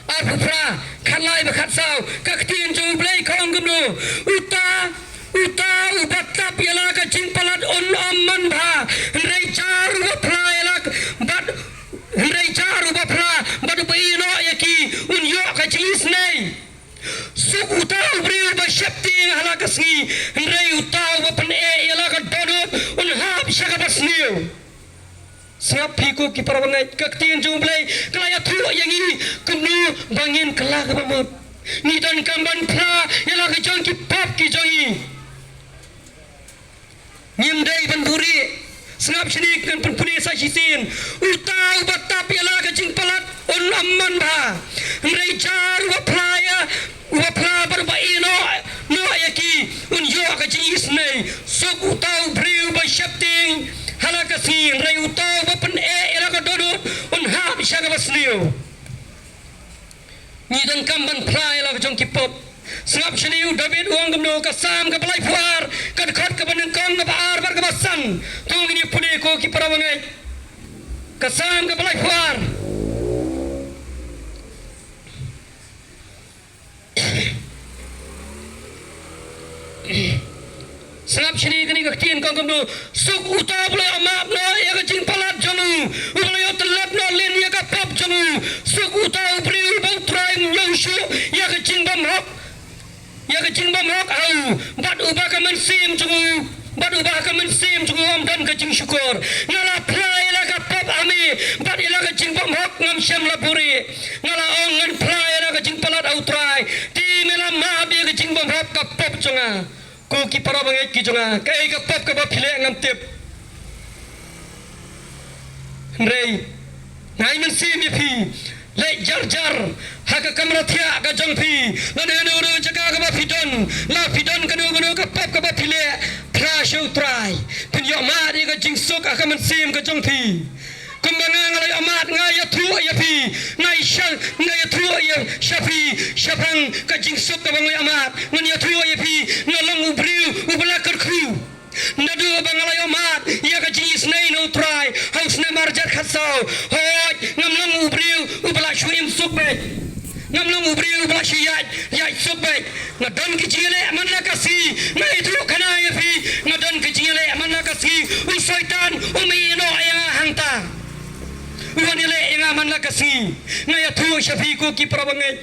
Arphew phra, khatlai bad khatsaw, ka ktien jong U Blei ka ong kumno. Uta, uta uba tap ïa la ka jingpalat un ym manbha, hynrei jar uba phla ïa la ka, bad, hynrei jar uba phla bad uba ïehnoh ïa ki un ïoh ka jingisynei. Suk uta u briew uba sheptieng ha la ka sngi, hynrei uta uba pyneh ïa la ka dohnud un hap sha kaba sniew. Sngap phi ko ki para bangeit, ka ktien jong U Blei ka la ïathuh ïa ngi kumno ba ngin kylla kaba mut. Ngi donkam ban phla ïa la ka jong ki pop ki jong ngi. Ngim dei ban buhrieh. Sngap shane ngan pynpule sa shisien. Uta uba tap ïa la ka jingpalat un ym manbha, hynrei jar uba phla ïa, uba phla bad uba ïehnoh, noh ïa ki un ïoh ka jingisynei. Suk uta u briew uba sheptieng ha la ka sngi, hynrei uta uba pyneh ïa la ka dohnud un hap sha kaba sniew. Ngi donkam ban phla ïa la ka jong ki pop. Sngap shane u David u ong kumno, ka Salm kaba laiphew ar, ka dkhot kaba nyngkong, kaba ar bad kaba san. To ngin ïa pule ko ki para bangeit. Ka Salm kaba laiphew ar. Sngap shane kane ka ktien ka ong kumno. Suk uta uba la ïoh map noh ïa ka jingpalat jong u, uba la ïoh tyllep noh lin ïa ka pop jong u. Suk uta u briew uba U Trai um ñiew shuh ïa ka jingbymhok, ïa ka jingbymhok ha u, bad uba ka mynsiem jong u, bad uba ka mynsiem jong u ym don ka jingshukor. Nga la phla ïa la ka pop ha me, bad ïa la ka jingbymhok ngam shym la buhrieh. Nga la ong ngan phla ïa la ka jingpalat ha U Trai, te me la map ïa ka jingbymhok ka pop jong nga. Ko ki para bangeit ki jong nga, kaei ka pop kaba phi leh ngam tip. Hynrei nga ai mynsiem ïa phi, leh jar jar ha ka kamra thiah ka jong phi, lane hano hano jaka kaba phi don, la phi don kano kano ka pop kaba phi leh, phla sha U Trai, phin ïoh mad ïa ka jingsuk ha ka mynsiem ka jong phi. Kumba nga nga la ïoh mad, nga ïathuh ïa phi, nga ïa sha, nga ïathuh ïa sha phi shaphang ka jingsuk kaba nga ïoh mad, ngan ïathuh ïa phi, nga long u briew uba la kyrkhu. Naduh ba nga la ïoh mad ïa ka jingisynei na U Trai ha u snem arhajar khatsaw, hooid, ngam long u briew uba la shu im suk beit. Ngam long u briew uba la shu ïaid, ïaid suk beit. Nga don ka jingïaleh man la ka sngi, nga ïathuh khana ïa phi, nga don ka jingïaleh man la ka sngi. U Soitan um ïehnoh ïa nga hangta. U wan ïaleh ïa nga man la ka sngi. Nga ïathuh sha phi ko ki para bangeit.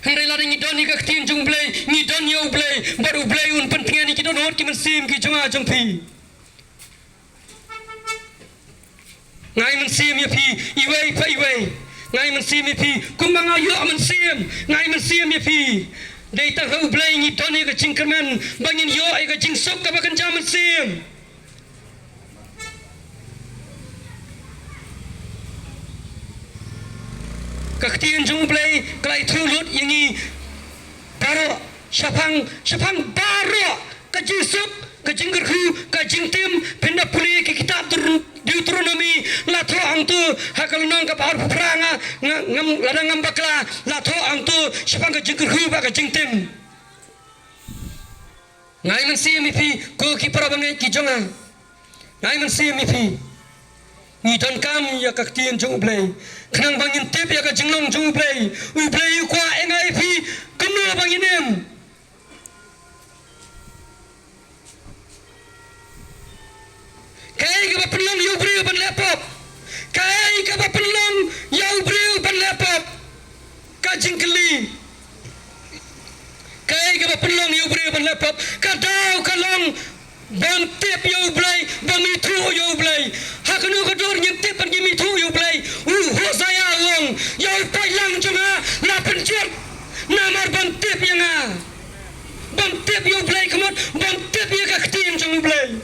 Hynrei lada ngi don ïa ka ktien jong U Blei, ngi don ïa U Blei, bad U Blei un pyntngen ïa ki dohnud ki mynsiem ki jong nga jong phi. Nga ai mynsiem ïa phi iwei pa iwei. Nga ai mynsiem ïa phi kumba nga ïoh mynsiem. Nga ai mynsiem ïa phi. Dei tang ha U Blei ngi don ïa ka jingkyrmen ba ngin ïoh ïa ka jingsuk kaba kynja mynsiem. Ka ktien jong U Blei ka la ïathuh lut ïa ngi baroh shaphang, shaphang baroh ka jingsuk, ka jingkyrkhu, ka jingtim. Phin da pule ki kitab Deut-, Deuteronomi, la thoh hangto ha ka lynnong kaba arphew phra, nga, nga, ngam, lada ngam bakla, la thoh hangto shaphang ka jingkyrkhu bad ka jingtim. Nga ai mynsiem ïa phi ko ki para bangeit ki jong nga. Nga ai mynsiem ïa phi. Ngi donkam ïa ka ktien jong U Blei khnang ba ngin tip ïa ka jinglong jong U Blei. U Blei u kwah ïa nga ïa phi kumno ba ngin im. Kaei kaba pynlong ïa u briew ban leh pop? Kaei kaba pynlong ïa u briew ban leh pop? Ka jingkylli. Kaei kaba pynlong ïa u briew ban leh pop? Ka daw ka long ban tip ïa u Blei, ban ithuh ïa u Blei. Ha kano ka dur ngim tip bad ngim ithuh ïa u Blei? U Hosea u ong, ïa u paidlang jong nga la pynjot namar ban tip ïa nga. Ban tip ïa u Blei ka mut ban tip ïa ka ktien jong u Blei.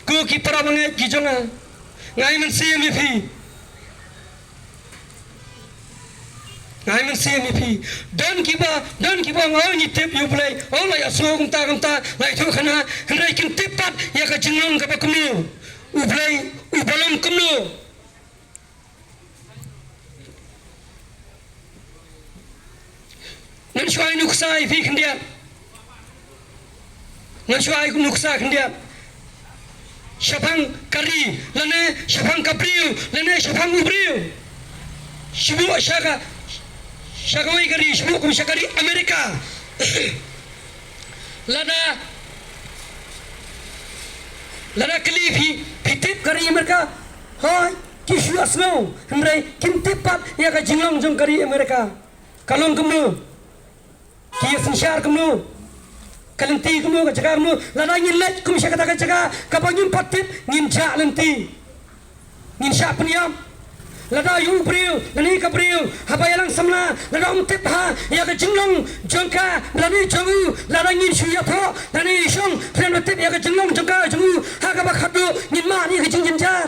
Ko ki para bangeit ki jong nga, nga ai mynsiem ïa phi. Nga ai mynsiem ïa phi. Don kiba, don kiba ong, oh, ngi tip ïa u Blei. Oh, la ïa sngew kumta kumta, la ïathuh khana, hynrei kin tip pat ïa ka jinglong kaba kumno. U Blei uba long kumno. Ngan shu ai nuksa ïa phi khyndiat. Ngan shu ai nuksa khyndiat. Shaphang ka ri lane shaphang ka briew lane shaphang u briew. Shu buh sha ka, sha kawei ka ri, shu buh kum sha ka ri Amerika. Lada, lada kylli phi, phi tip ka ri Amerika? Hooid, ki shu ïohsngew, hynrei kim tip pat ïa ka jinglong jong ka ri Amerika. Ka long kumno? Ki ïa synshar kumno? Ka lynti kumno, ka jaka kumno? Lada ngin leit kum sha kata ka jaka kaba ngim pat tip, ngin jah lynti. Ngin shah pynïap. Lada ïa u briew lane ka briew haba ïalang samla, lada um tip ha ïa ka jinglong jong ka lane jong u, lada ngin shu ïathoh lane ïashong khlem da tip ïa ka jinglong jong ka jong u, ha kaba khatduh ngin mad ïa ka jingjynjar.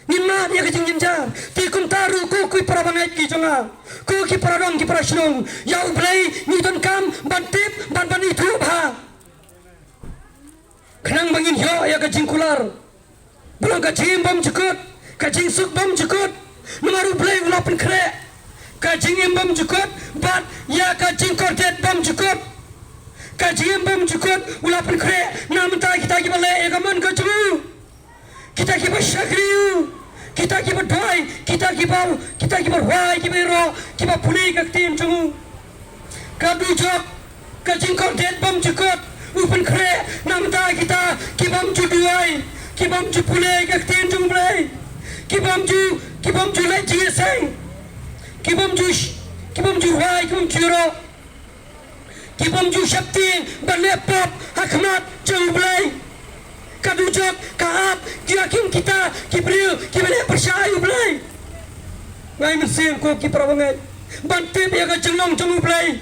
Ngin mad ïa ka jingjynjar. Te kumta ruh ko ki para bangeit ki jong nga, ko ki para dong ki para shnong, ïa u Blei ngi donkam ban tip, ban, ban ithuh bha. Khnang ba ngin ïoh ïa ka jingkular. Ba long ka jingim bymjukut, ka jingsuk bymjukut. Namar u Blei u la pynkhreh ka jingim bymjukut bad ïa ka jingkordit bymjukut. Ka jingim bymjukut u la pynkhreh na bynta kita kiba leh ïa ka mon ka jong u. Kita kiba shakri u, kita kiba duwai, kita kiba, kita kiba rwai, kiba ïaroh, kiba pule ka ktien jong u. Ka dujok, ka jingkordit bymjukut u pynkhreh na bynta kita ki bym ju duwai, ki bym ju pule ka ktien jong u Blei, ki bym ju, ki bym ju leh jingïaseng, ki bym ju sh-, ki bym ju rwai, ki bym ju ïaroh, ki bym ju sheptieng ban leh pop ha khmat jong u Blei. Ka dujok ka ap ïa kin kita ki briew kiba leh pyrshah ïa u Blei. Nga ai mynsiem ko ki para bangeit ban tip ïa ka jinglong jong u Blei.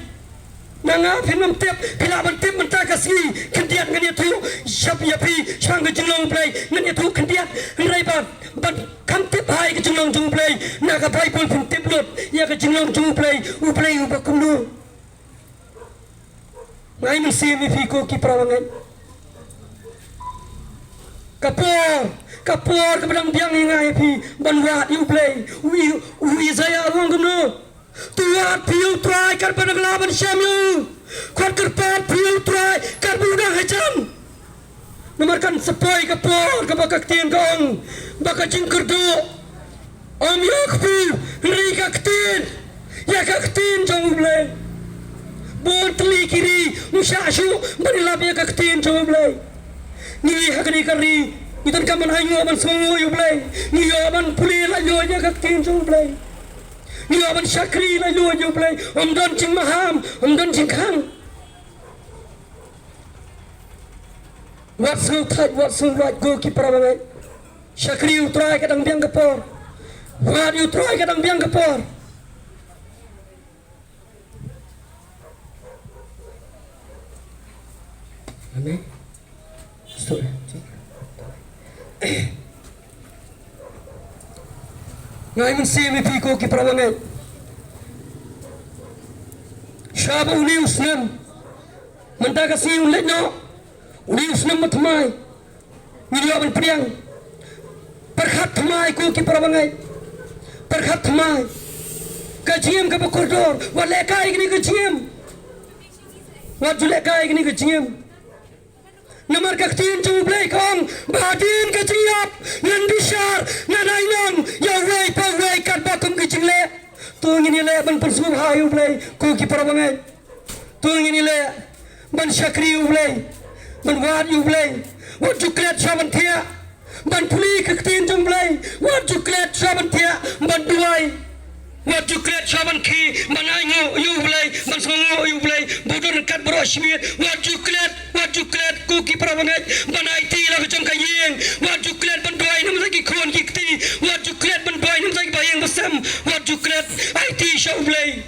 Na nga phin ym tip, phi lah ban tip mynta ka sngi khyndiat ngan ïathuh shaphrang ïa phi shaphang ka jinglong U Blei, ngan ïathuh khyndiat, hynrei ba ban kham tip ha ïa ka jinglong jong U Blei, na ka Baibl phin tip lut ïa ka jinglong jong U Blei, U Blei uba kumno. Nga ai mynsiem ïa phi ko ki para bangeit. Ka por, ka por kaba dang biang ïa nga ïa phi ban wad ïa U Blei. U, u Isaiah u ong kumno? To wad phi ïa U Trai katba dang lah ban shem ïa u. Khot kyrpad phi ïa U Trai katba u dang hajan. Namar kan sa poi ka por kaba ka ktien ka ong ba ka jingkyrduh ym ïoh kpu, hynrei ka ktien, ïa ka ktien jong U Blei. Bun tylli ki ri ym shah shuh ban ïalap ïa ka ktien jong U Blei. Ngi ha kane ka ri ngi donkam ban ainguh ban sngewnguh ïa U Blei. Ngi ïoh ban pule laitluid ïa ka ktien jong U Blei. Ngi ïoh ban shakri laitluid ïa U Blei. Ym don jingmaham, ym don jingkhang. Wat sngewthait, wat sngewlait ko ki para bangeit. Shakri ïa U Trai ka dang biang ka por. Wad ïa U Trai ka dang biang ka por. Amen. Nga ai mynsiem ïa phi ko ki para bangeit. Shaba une u snem, mynta ka sngi un leit noh. Une u snem ba thymmai. Ngi ïoh ban pdiang. Pyrkhat thymmai ko ki para bangeit. Pyrkhat thymmai. Ka jingim kaba kordor. Wat lehkai kane ka jingim. Wat ju lehkai kane ka jingim. Namar ka ktien jong U Blei ka ong ba hadien ka jingïap ngan bishar, ngan ai nong ïa uwei pa uwei katba kum ka jingleh. To ngin ïaleh ban pynsngewbha ïa U Blei ko ki para bangeit. To ngin ïaleh ban shakri ïa U Blei, ban wad ïa U Blei. Wat ju klet shuwa ban thiah ban pule ka ktien jong U Blei. Wat ju klet shuwa ban thiah ban duwai. Wat ju klet shuwa ban khie ban ainguh ïa U Blei, ban sngewnguh ïa U Blei. Ba u don ryngkat baroh shi miet. Wat ju klet, wat ju klet ko ki para bangeit ban aiti la ka jong ka ïing. Wat ju klet ban duwai na bynta ki khun ki kti. Wat ju klet ban duwai na bynta ki bahaïing bahasem. Wat ju klet, aiti sha U Blei.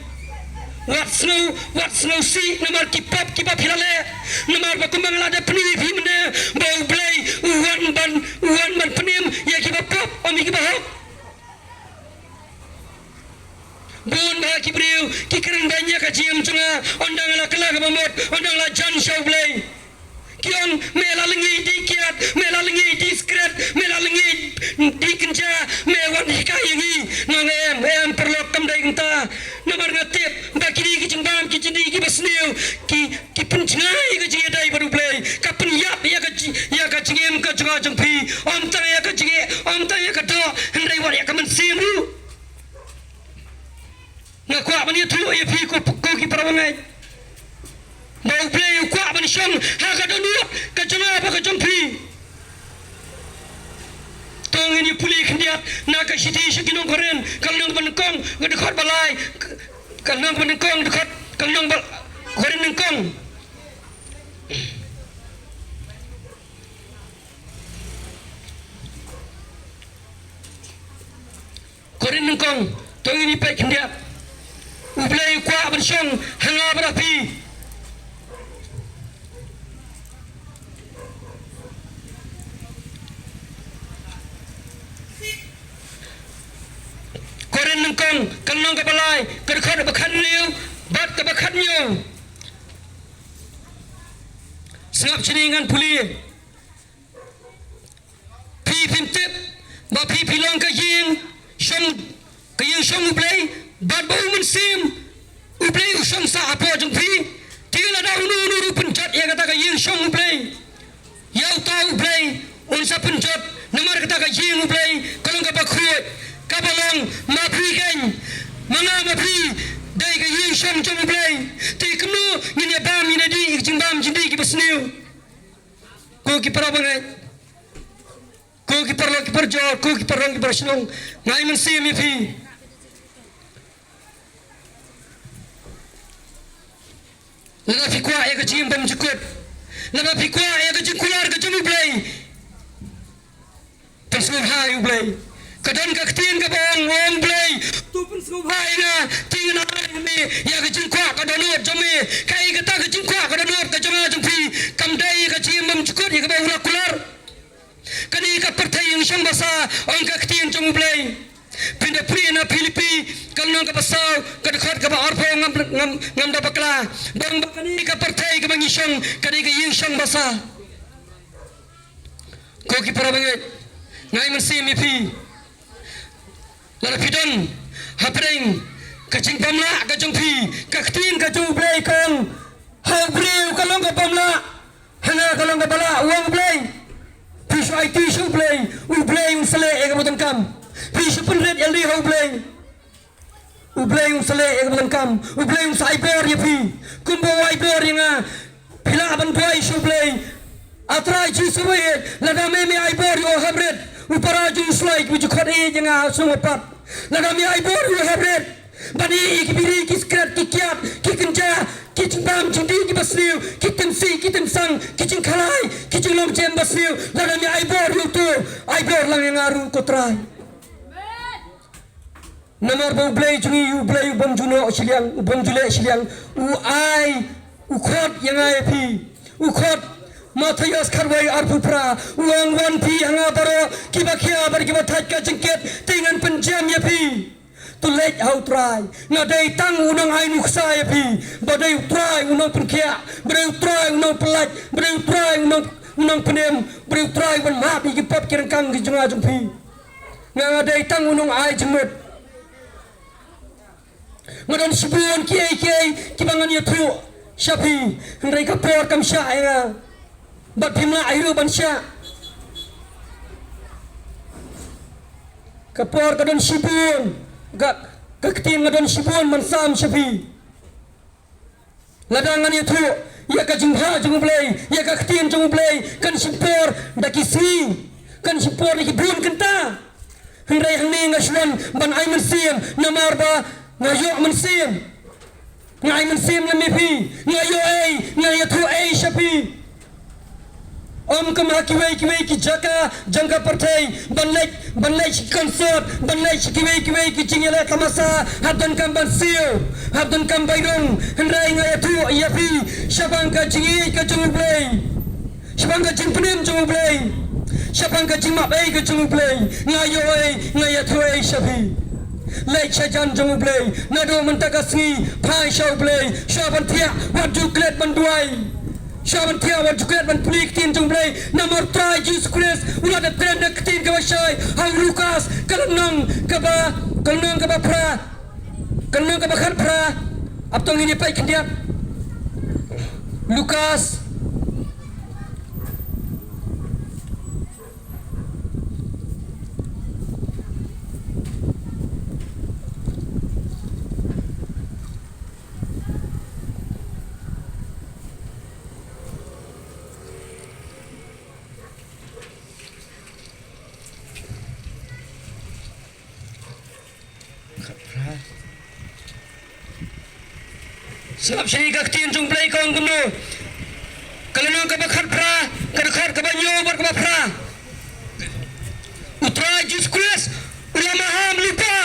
Wat sngew, wat sngewsih namar ki pop kiba phi la leh. Namar ba kumba nga la dep pyni ïa phi mynne ba U Blei u wan ban, u wan ban pynim ïa kiba pop, ym ïa kiba hok. Bun bah ki briew ki kren beiñ ïa ka jingim jong nga, ynda nga la kylla kaba mut, ynda nga la jan sha U Blei. Ki ong me la lyngngoh dih kiad, me la lyngngoh dih skret, me la lyngngoh dih kynja, me wan hikai ïa ngi. Nga ong em, em paralok, kam dei kumta. Namar nga tip ba kine ki jingbam ki jingdih kiba sniew ki, ki pynjngai ïa ka jingïadei bad U Blei. Ka pynïap ïa ka ji-, ïa ka jingim ka jong nga jong phi. Ym tang ïa ka jingeh, ym tang ïa ka doh, hynrei wat ïa ka mynsiem ruh. Nga kwah ban ïathuh ïa phi ko, ko ki para bangeit, ba U Blei u kwah ban shong ha ka dohnud ka jong nga bad ka jong phi. To ngin ïa pule khyndiat na ka shithi sha ki nong Korinth, ka lynnong ba nyngkong, ka dkhot ba lai, ka lynnong ba nyngkong, dkhot, ka lynnong ba, Korinth nyngkong. Korinth nyngkong, to ngin ïa peit khyndiat. U Blei u kwah ban shong ha nga bad ha phi. Korinth nyngkong, ka lynnong kaba lai, ka dkhot ba khathynriew bad kaba khathynñiew. Sngap shane ngan pule. Phi phim tip ba phi phi long ka ïing shong, ka ïing shong U Blei, bad ba U Mynsiem U Blei u shong sah hapoh jong phi? Te lada uno uno ruh u pynjot ïa kata ka ïing shong U Blei, ïa uta U Blei un sa pynjot namar kata ka ïing U Blei ka long kaba khuid, kaba long ma phi kein, ma nga ma phi dei ka ïing shong jong U Blei. Te kumno ngin ïa bam, ngin ïa dih ïa ka jingbam jingdih kiba sniew? Ko ki para bangeit, ko ki paralok ki parajor, ko ki paralok ki parashnong, nga ai mynsiem ïa phi. Lada phi kwah ïa ka jingim bymjukut, lada phi kwah ïa ka jingkular ka jong U Blei, pynsngewbha ïa U Blei. Ka don ka ktien kaba ong, ong Blei, to pynsngewbha ïa nga, te ngan ai Ïa ka jingkwah ka dohnud jong me, kaei kata ka jingkwah ka dohnud ka jong nga jong phi, kam dei ka jingim bymjukut ïa kaba u la kular. Kane ka pyrthei ïing shong basa, ong ka ktien jong U Blei. Phin da pule na Philippi, ka lynnong kaba saw, ka dkhot kaba arphew, ngam, ngam, ngam da bakla. Ba ong ba kane ka pyrthei kaba ngi shong, kane ka ïing shong basa. Ko ki para bangeit, nga ai mynsiem ïa phi. Lada phi don hapdeng ka jingbymlah ka jong phi, ka ktien ka jong U Blei ka ong, ha u briew ka long kaba bymlah, ha nga ka long kaba lah, u ong U Blei. Phi shu aiti sha U Blei, U Blei un sa leh ïa kaba donkam. Phi shu pynrit ïalade ha U Blei, U Blei un sa leh ïa kaba donkam. U Blei un sa ai bor ïa phi kumba u ai bor ïa nga. Phi lah ban duwai sha U Blei. A Trai Jisu, lada me me ai bor ïa u hemriat, u para jong u Slai, kiba ju khot ïa nga ha shnong Wahpat. Lada me ai bor ïa u hemriat ban ïeh ïa ki biri, ki sikret, ki kiad, ki kynja, ki jingbam jingdih kiba sniew, ki tyngsih, ki tyngsang, ki jingkhalai, ki jinglong jem ba sniew. Lada me ai bor ïa uto, ai bor lang ïa nga ruh ko Trai. Namar ba U Blei jong ngi, U Blei u bym ju noh shiliang, u bym ju leh shiliang, u ai, u khot ïa nga ïa phi. U khot, Mathaios khatwei arphew phra, u ong, wan phi ha nga baroh kiba khia bad kiba thait ka jingkit, te ngan pynjem ïa phi. To leit ha u Trai. Nga dei tang u nongai nuksa ïa phi. Ba dei u Trai u nongpynkhiah, ba dei u Trai u nongpyllait, ba dei u Trai u nong, u nongpynim, ba dei u Trai u ban map ïa ki pop ki ryngkang ki jong nga jong phi. Nga, nga dei tang u nongai jingmut. Nga don shibun kiei kiei kiba ngan ïathuh sha phi, hynrei ka por kam shah ïa nga. Bad phim lah ei ruh ban shah. Ka por ka don shibun, ka, ka ktien ka don shibun ban sam sha phi. Lada ngan ïathuh ïa ka jingbha jong U Blei, ïa ka ktien jong U Blei, kan shim por da ki sngi, kan shim por da ki bun kynta. Hynrei hangne nga shu wan ban ai mynsiem, namar ba nga ïoh mynsiem. Nga ai mynsiem lem ïa phi, nga ïoh ei, nga ïathuh ei sha phi. Ym kum ha kiwei kiwei ki jaka jong ka pyrthei, ban leit, ban leit sha ki concert, ban leit sha kiwei kiwei ki jingïaleh tamasa, hap donkam ban siew, hap donkam bai rung. Hynrei nga ïathuh ïa phi, shaphang ka jingïeit ka jong U Blei, shaphang ka jingpynim jong U Blei, shaphang ka jingmap ei ka jong U Blei, nga ïoh ei, nga ïathuh ei sha phi. Leit sha jan jong U Blei naduh mynta ka sngi, phai sha U Blei, shuwa ban thiah wat ju klet ban duwai. Shuwa ban thiah wat ju klet ban pule ktien jong U Blei, namar Trai Jisu Khrist u la dep kren da ka ktien kaba shai ha u Lukas ka lynnong kaba, ka lynnong kaba phra, ka lynnong kaba khatphra. Ap to ngin ïa peit khyndiat. Lukas. Sngap shane ka ktien jong U Blei ka ong kumno. Ka lynnong kaba khatphra, ka dkhot kaba hynñiew bad kaba phra. U Trai Jisu Khrist u la maham lypa.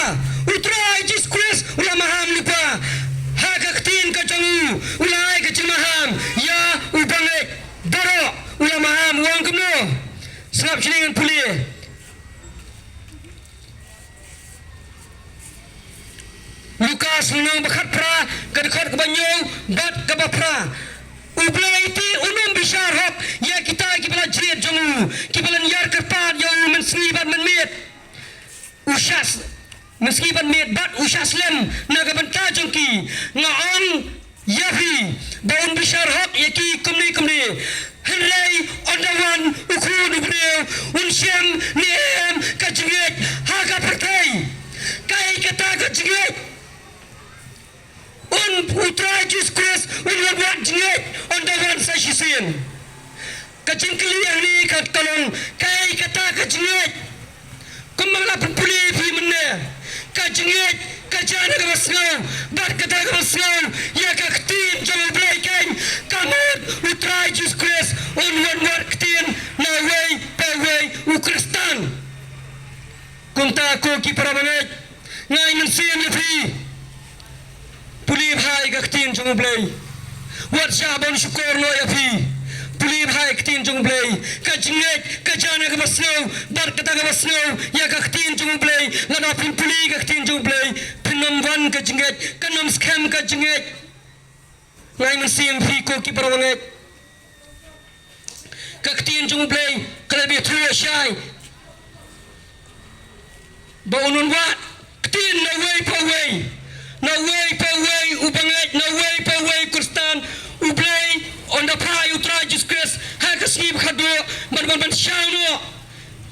U Trai Jisu Khrist u la maham lypa. Ha ka ktien ka jong u, u la ai ka jingmaham ïa u bangeit baroh. U la maham, u ong kumno. Sngap shane ngan pule. Lukas lynnong ba khatphra, ka dkhot kaba hynñiew bad kaba phra. U Blei te un ym bishar hok ïa kita kiba la jied jong u, kiba la ïar kyrpad ïa u mynsngi bad mynmiet. U shah s-, mynsngi bad miet bad u shah slem na ka bynta jong ki. Nga ong ïa phi ba un bishar hok ïa ki kumne kumne. Hynrei ynda wan u Khun u briew, un shem ne em ka jingngeit ha ka pyrthei? Kaei kata ka jingngeit? Un, U Trai Jisu Khrist un wan wad jingngeit ynda wan sa shisien. Ka jingkylli hangne ka long, kaei kata ka jingngeit? Kumba nga la pynpule ïa phi mynne, ka jingngeit ka jia na kaba sngew, bad kata kaba sngew ïa ka ktien jong U Blei keiñ, ka mut U Trai Jisu Khrist un wan wad ktien na uwei pa uwei u Khristan. Kumta ko ki para bangeit, nga ai mynsiem ïa phi. Pule Ka ktien jong U Blei. Wat shah ban shukor noh ïa phi. Pule bha ïa ka ktien jong U Blei. Ka jingngeit ka jan ïa kaba sngew bad kata kaba sngew ïa ka ktien jong U Blei. Lada phin pule ka ktien jong U Blei, phin ym wan ka jingngeit, kan ym skhem ka jingngeit. Nga ai mynsiem ïa phi ko ki para bangeit. Ka ktien jong U Blei ka la biang through shai. Ba un wan wad ktien na uwei pa uwei, na uwei pa uwei u bangeit, na uwei pa uwei u Khristan. U Blei un da phah ïa U Trai Jisu Khrist ha ka sngi ba khatduh ban, ban, ban shaw noh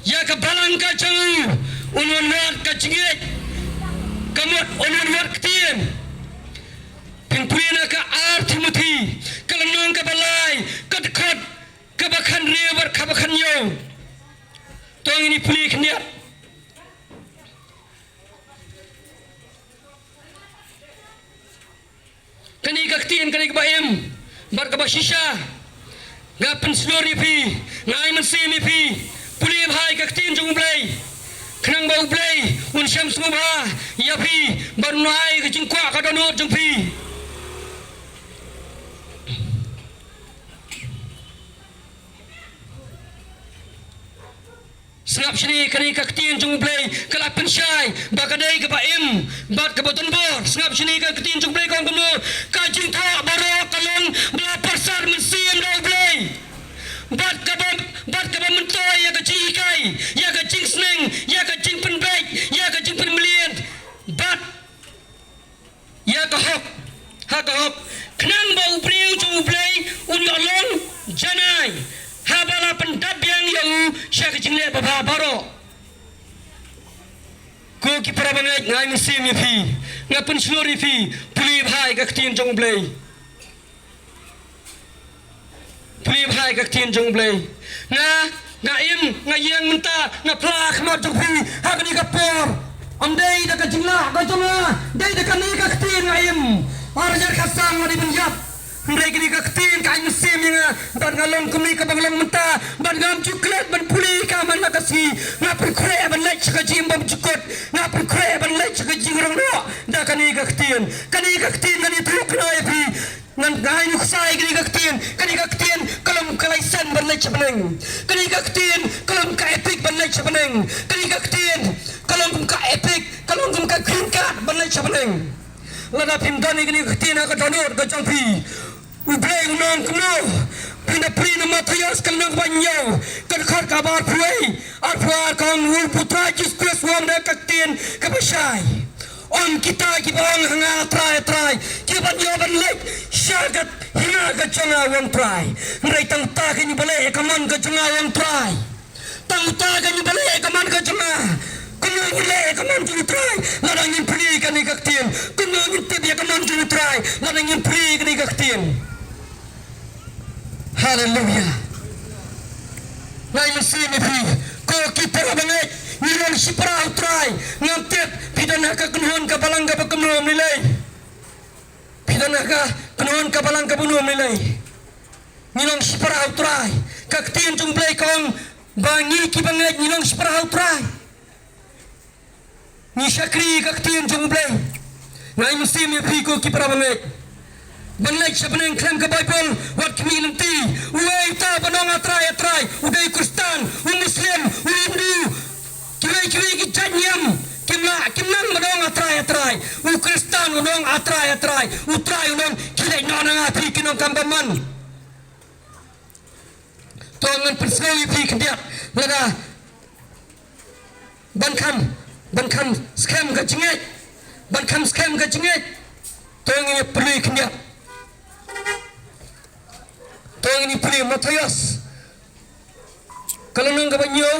ïa ka balang ka jong u. Un wan wad ka jingngeit. Ka mut un wan wad ktien. Phin pule na ka ar Timothi, ka lynnong kaba lai, ka dkhot kaba khathynriew bad kaba khathynñiew. To ngin ïa pule khyndiat. Kane ka ktien kane kaba im bad kaba shisha. Nga pynshlur ïa phi, nga ai mynsiem ïa phi. Pule bha ïa ka ktien jong U Blei. Khnang ba U Blei un shem sngewbha ïa phi bad un ai ka jingkwah ka dohnud jong phi. Sngap shane, kane ka ktien jong U Blei ka la pynshai ba ka dei kaba im bad kaba donbor. Sngap shane, ka ktien jong U Blei ka ong kumno: Ka jingthoh baroh ka long ba la pyrsad mynsiem da U Blei. Bad kaba, bad kaba myntoi ïa ka jinghikai, ïa ka jingsneng, ïa ka jingpynbeit, ïa ka jingpynmlien, bad ïa ka hok, ha ka hok, khnang ba u briew jong U Blei un ïoh long janai haba la pyndap biang ïa u sha ka jingleh babha baroh. Ko ki para bangeit, nga ai mynsiem ïa phi, nga pynshlur ïa phi, pule bha ïa ka ktien jong U Blei. Pule bha ïa ka ktien jong U Blei. Nga, nga im, nga ïeng mynta, nga phla ha khmat jong phi ha kane ka por. Ym dei da ka jinglah ka jong nga, dei da kane ka ktien nga im. Ar hajar khatsan nga dei ban ïap, hynrei kane ka ktien ka ai mynsiem ïa nga. Bad nga long kumne kaba nga long mynta, bad ngam ju klet ban pule ïa ka man la ka sngi. Nga pynkhreh ban leit sha ka jingim bymjukut, nga pynkhreh ban leit sha ka jingrong noh da kane ka ktien. Kane ka ktien kan ïathuh khnang ïa phi. Ngan, nga ai nuksa ïa kane ka ktien, kane ka ktien ka long ka laisen ban leit sha bneng. Kane ka ktien ka long ka epic ban leit sha bneng. Kane ka ktien ka long kum ka epic, ka long kum ka green card ban leit sha bneng. Lada phim don ïa kane ka ktien ha ka dohnud ka jong phi, U Blei un ong kumno? Phin da pule na Mathaios ka lynnong kaba hynñiew, ka dkhot kaba arphew wei, arphew ar, ka ong, U Trai Jisu Khrist u ong da ka ktien kaba shai. Ong, kita kiba ong ha nga, Trai, Trai, kiban ïoh ban leit sha ka hima ka jong nga, u ong Trai. Hynrei tang uta kein uba leh ïa ka mon ka jong nga, u ong Trai. Tang uta kein uba leh ïa ka mon ka jong nga. Kumno ngin leh ïa ka mon jong u Trai lada ngim pule ïa kane ka ktien? Kumno ngin tip ïa ka mon jong u Trai lada ngim pule ïa kane ka ktien? Haleluia. Nga ai mynsiem ïa phi, ko ki para bangeit, ngi long shipara u Trai. Ngam tip phi don ha ka kynhun ka balang kaba kumno, ym lei lei. Phi don ha ka kynhun ka balang kaba kumno, ym lei lei. Ngi long shipara u Trai. Ka ktien jong U Blei ka ong ba ngi ki bangeit ngi long shipara u Trai. Ngi shakri ka ktien jong U Blei. Nga ai mynsiem ïa phi ko ki para bangeit, ban leit sha bneng khlem ka Baibl, wat khmih lynti. Uei uta ban ong A Trai, A Trai? U dei u Khristan, u Muslim, u Hindu, kiwei kiwei ki jait niam. Kim lah, kim nang ban ong A Trai, A Trai. U Khristan un ong A Trai, A Trai. U Trai un ong, khie leit noh na nga phi ki nongkam bymman. To ngan pynsngew ïa phi khyndiat, lada ban kham, ban kham skhem ka jingngeit, ban kham skhem ka jingngeit. To ngin ïa pule khyndiat. To ngin ïa pule Mathaios ka lynnong kaba hynñiew,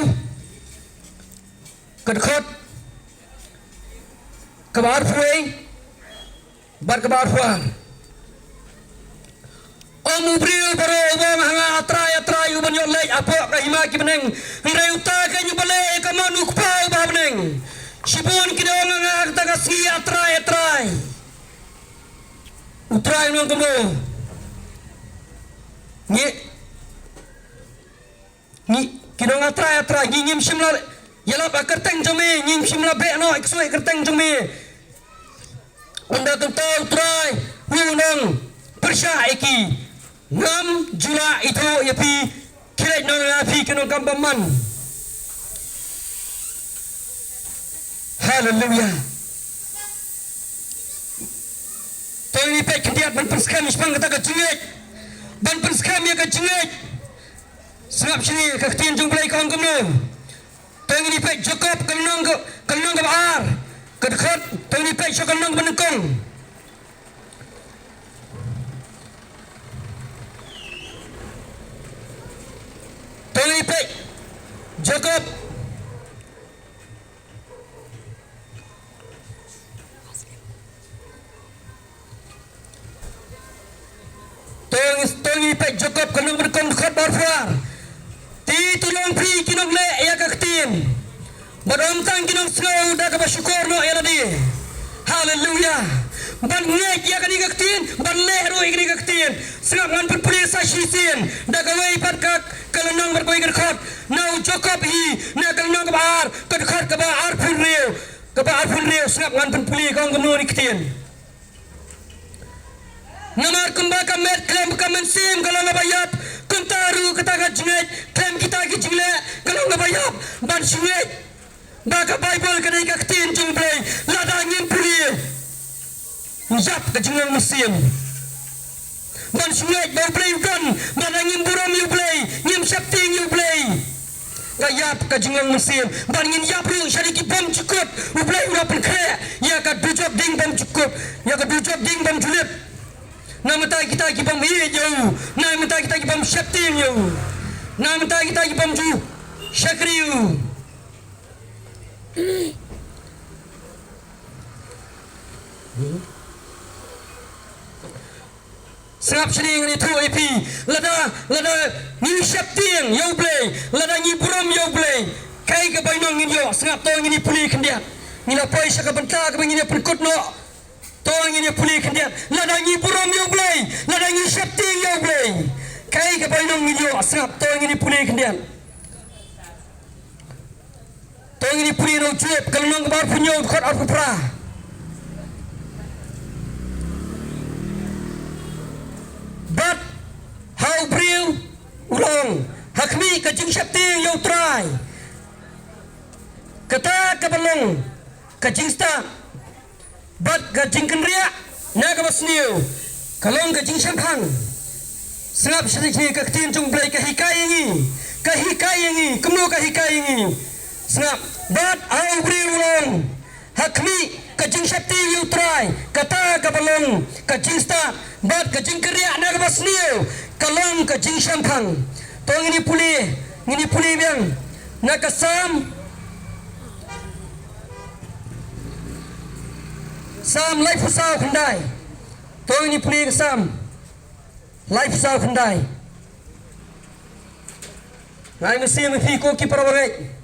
ka dkhot kaba arphew wei bad kaba arphew ar. Ym u briew baroh uba ong ha nga, A Trai, A Trai, u ban ïoh leit hapoh ka hima ki bneng, hynrei uta kein uba leh ïa ka mon u Kpa uba ha bneng. Shibun ki da ong ha nga ha kata ka sngi, A Trai, A Trai. U Trai un ong kumno? Ngi, ngi, ki da ong A Trai, A Trai, ngi ngim shym la ïalap ha ka kyrteng jong me, ngim shym la beh noh ïa ka ksuid ha ka kyrteng jong me. Ynda kumta U Trai Phi u nongpyrshah ïa ki, ngam ju lah ithuh ïa phi, khie leit noh na phi ki nongkam bymman. Haleluya. To ngin ïa peit khyndiat ban pynskhem shaphang kata ka jingngeit. Ban pynskhem ïa ka jingngeit. Sngap shane ka ktien jong U Blei ka ong kumno. To ngin ïa peit Jakob ka lynnong ka, ka lynnong kaba ar, ka dkhot, to ngin ïa peit sha ka lynnong kaba nyngkong. To ngin ïa peit Jakob. To ngin, to ngin ïa peit Jakob ka lynnong ba nyngkong dkhot ba arphew ar. Te to long phi ki nongleh ïa ka ktien, bad ym tang ki nongsngew da kaba shukor noh ïa lade. Haleluya. Ban ngeit ïa kane ka ktien, ban leh ruh ïa kane ka ktien. Sngap, ngan pynpule sa shisien da kawei pat ka, ka lynnong bad kawei ka dkhot. Na u Jakob hi, na ka lynnong kaba ar, ka dkhot kaba arphew hynriew. Kaba arphew hynriew, sngap, ngan pynpule, ka ong kumno kane ka ktien. Namar kumba ka met khlem ka mynsiem ka long kaba ïap, kumta ruh kata ka jingngeit khlem kita ki jingleh ka long kaba ïap. Ban shu ngeit ba ka Baibl ka dei ka ktien jong U Blei, lada ngim pule, ïap ka jinglong mynsiem. Ban shu ngeit ba U Blei u don, bad lada ngim burom ïa U Blei, ngim sheptieng ïa U Blei, ka ïap ka jinglong mynsiem. Bad ngin ïap ruh shane ki bymjukut. U Blei u la pynkhreh ïa ka dujok ding bymjukut, ïa ka dujok ding bymjulip. Na bynta kita ki bym ïeit ïa u, na bynta kita ki bym sheptieng ïa u, na bynta kita ki bym ju shakri ïa u. Sngap shane, ngan ïathuh ïa phi. Lada, lada ngi sheptieng ïa U Blei, lada ngi burom ïa U Blei, kaei ka bainong ngin ïoh? Sngap, to ngin ïa pule khyndiat. Ngi la poi sha ka bynta kaba ngin ïa pynkut noh. To ngin ïa pule khyndiat. Lada ngi burom ïa U Blei, lada ngi sheptieng ïa U Blei, kaei ka bainong ngin ïoh? Sngap, to ngin ïa pule khyndiat. To ngin ïa pule na u Job ka lynnong kaba arphew hynñiew, dkhot arphew phra. Bad ha u briew u la ong, ha khmih ka jingsheptieng ïa U Trai, kata kaba long ka jingstad, bad ka jingkynriah na kaba sniew ka long ka jingshemphang. Sngap shane, ka ktien jong U Blei ka hikai ïa ngi, ka hikai ïa ngi. Kumno ka hikai ïa ngi? Sngap, bad ha u briew u la ong, ha khmih ka jingsheptieng ïa U Trai, kata kaba long ka jingstad, bad ka jingkynriah na kaba sniew ka long ka jingshemphang. To ngin ïa pule, ngin ïa pule biang na ka Salm, Salm laiphew saw khyndai. To ngin ïa pule ka Salm laiphew saw khyndai. Nga ai mynsiem ïa phi ko ki para bangeit.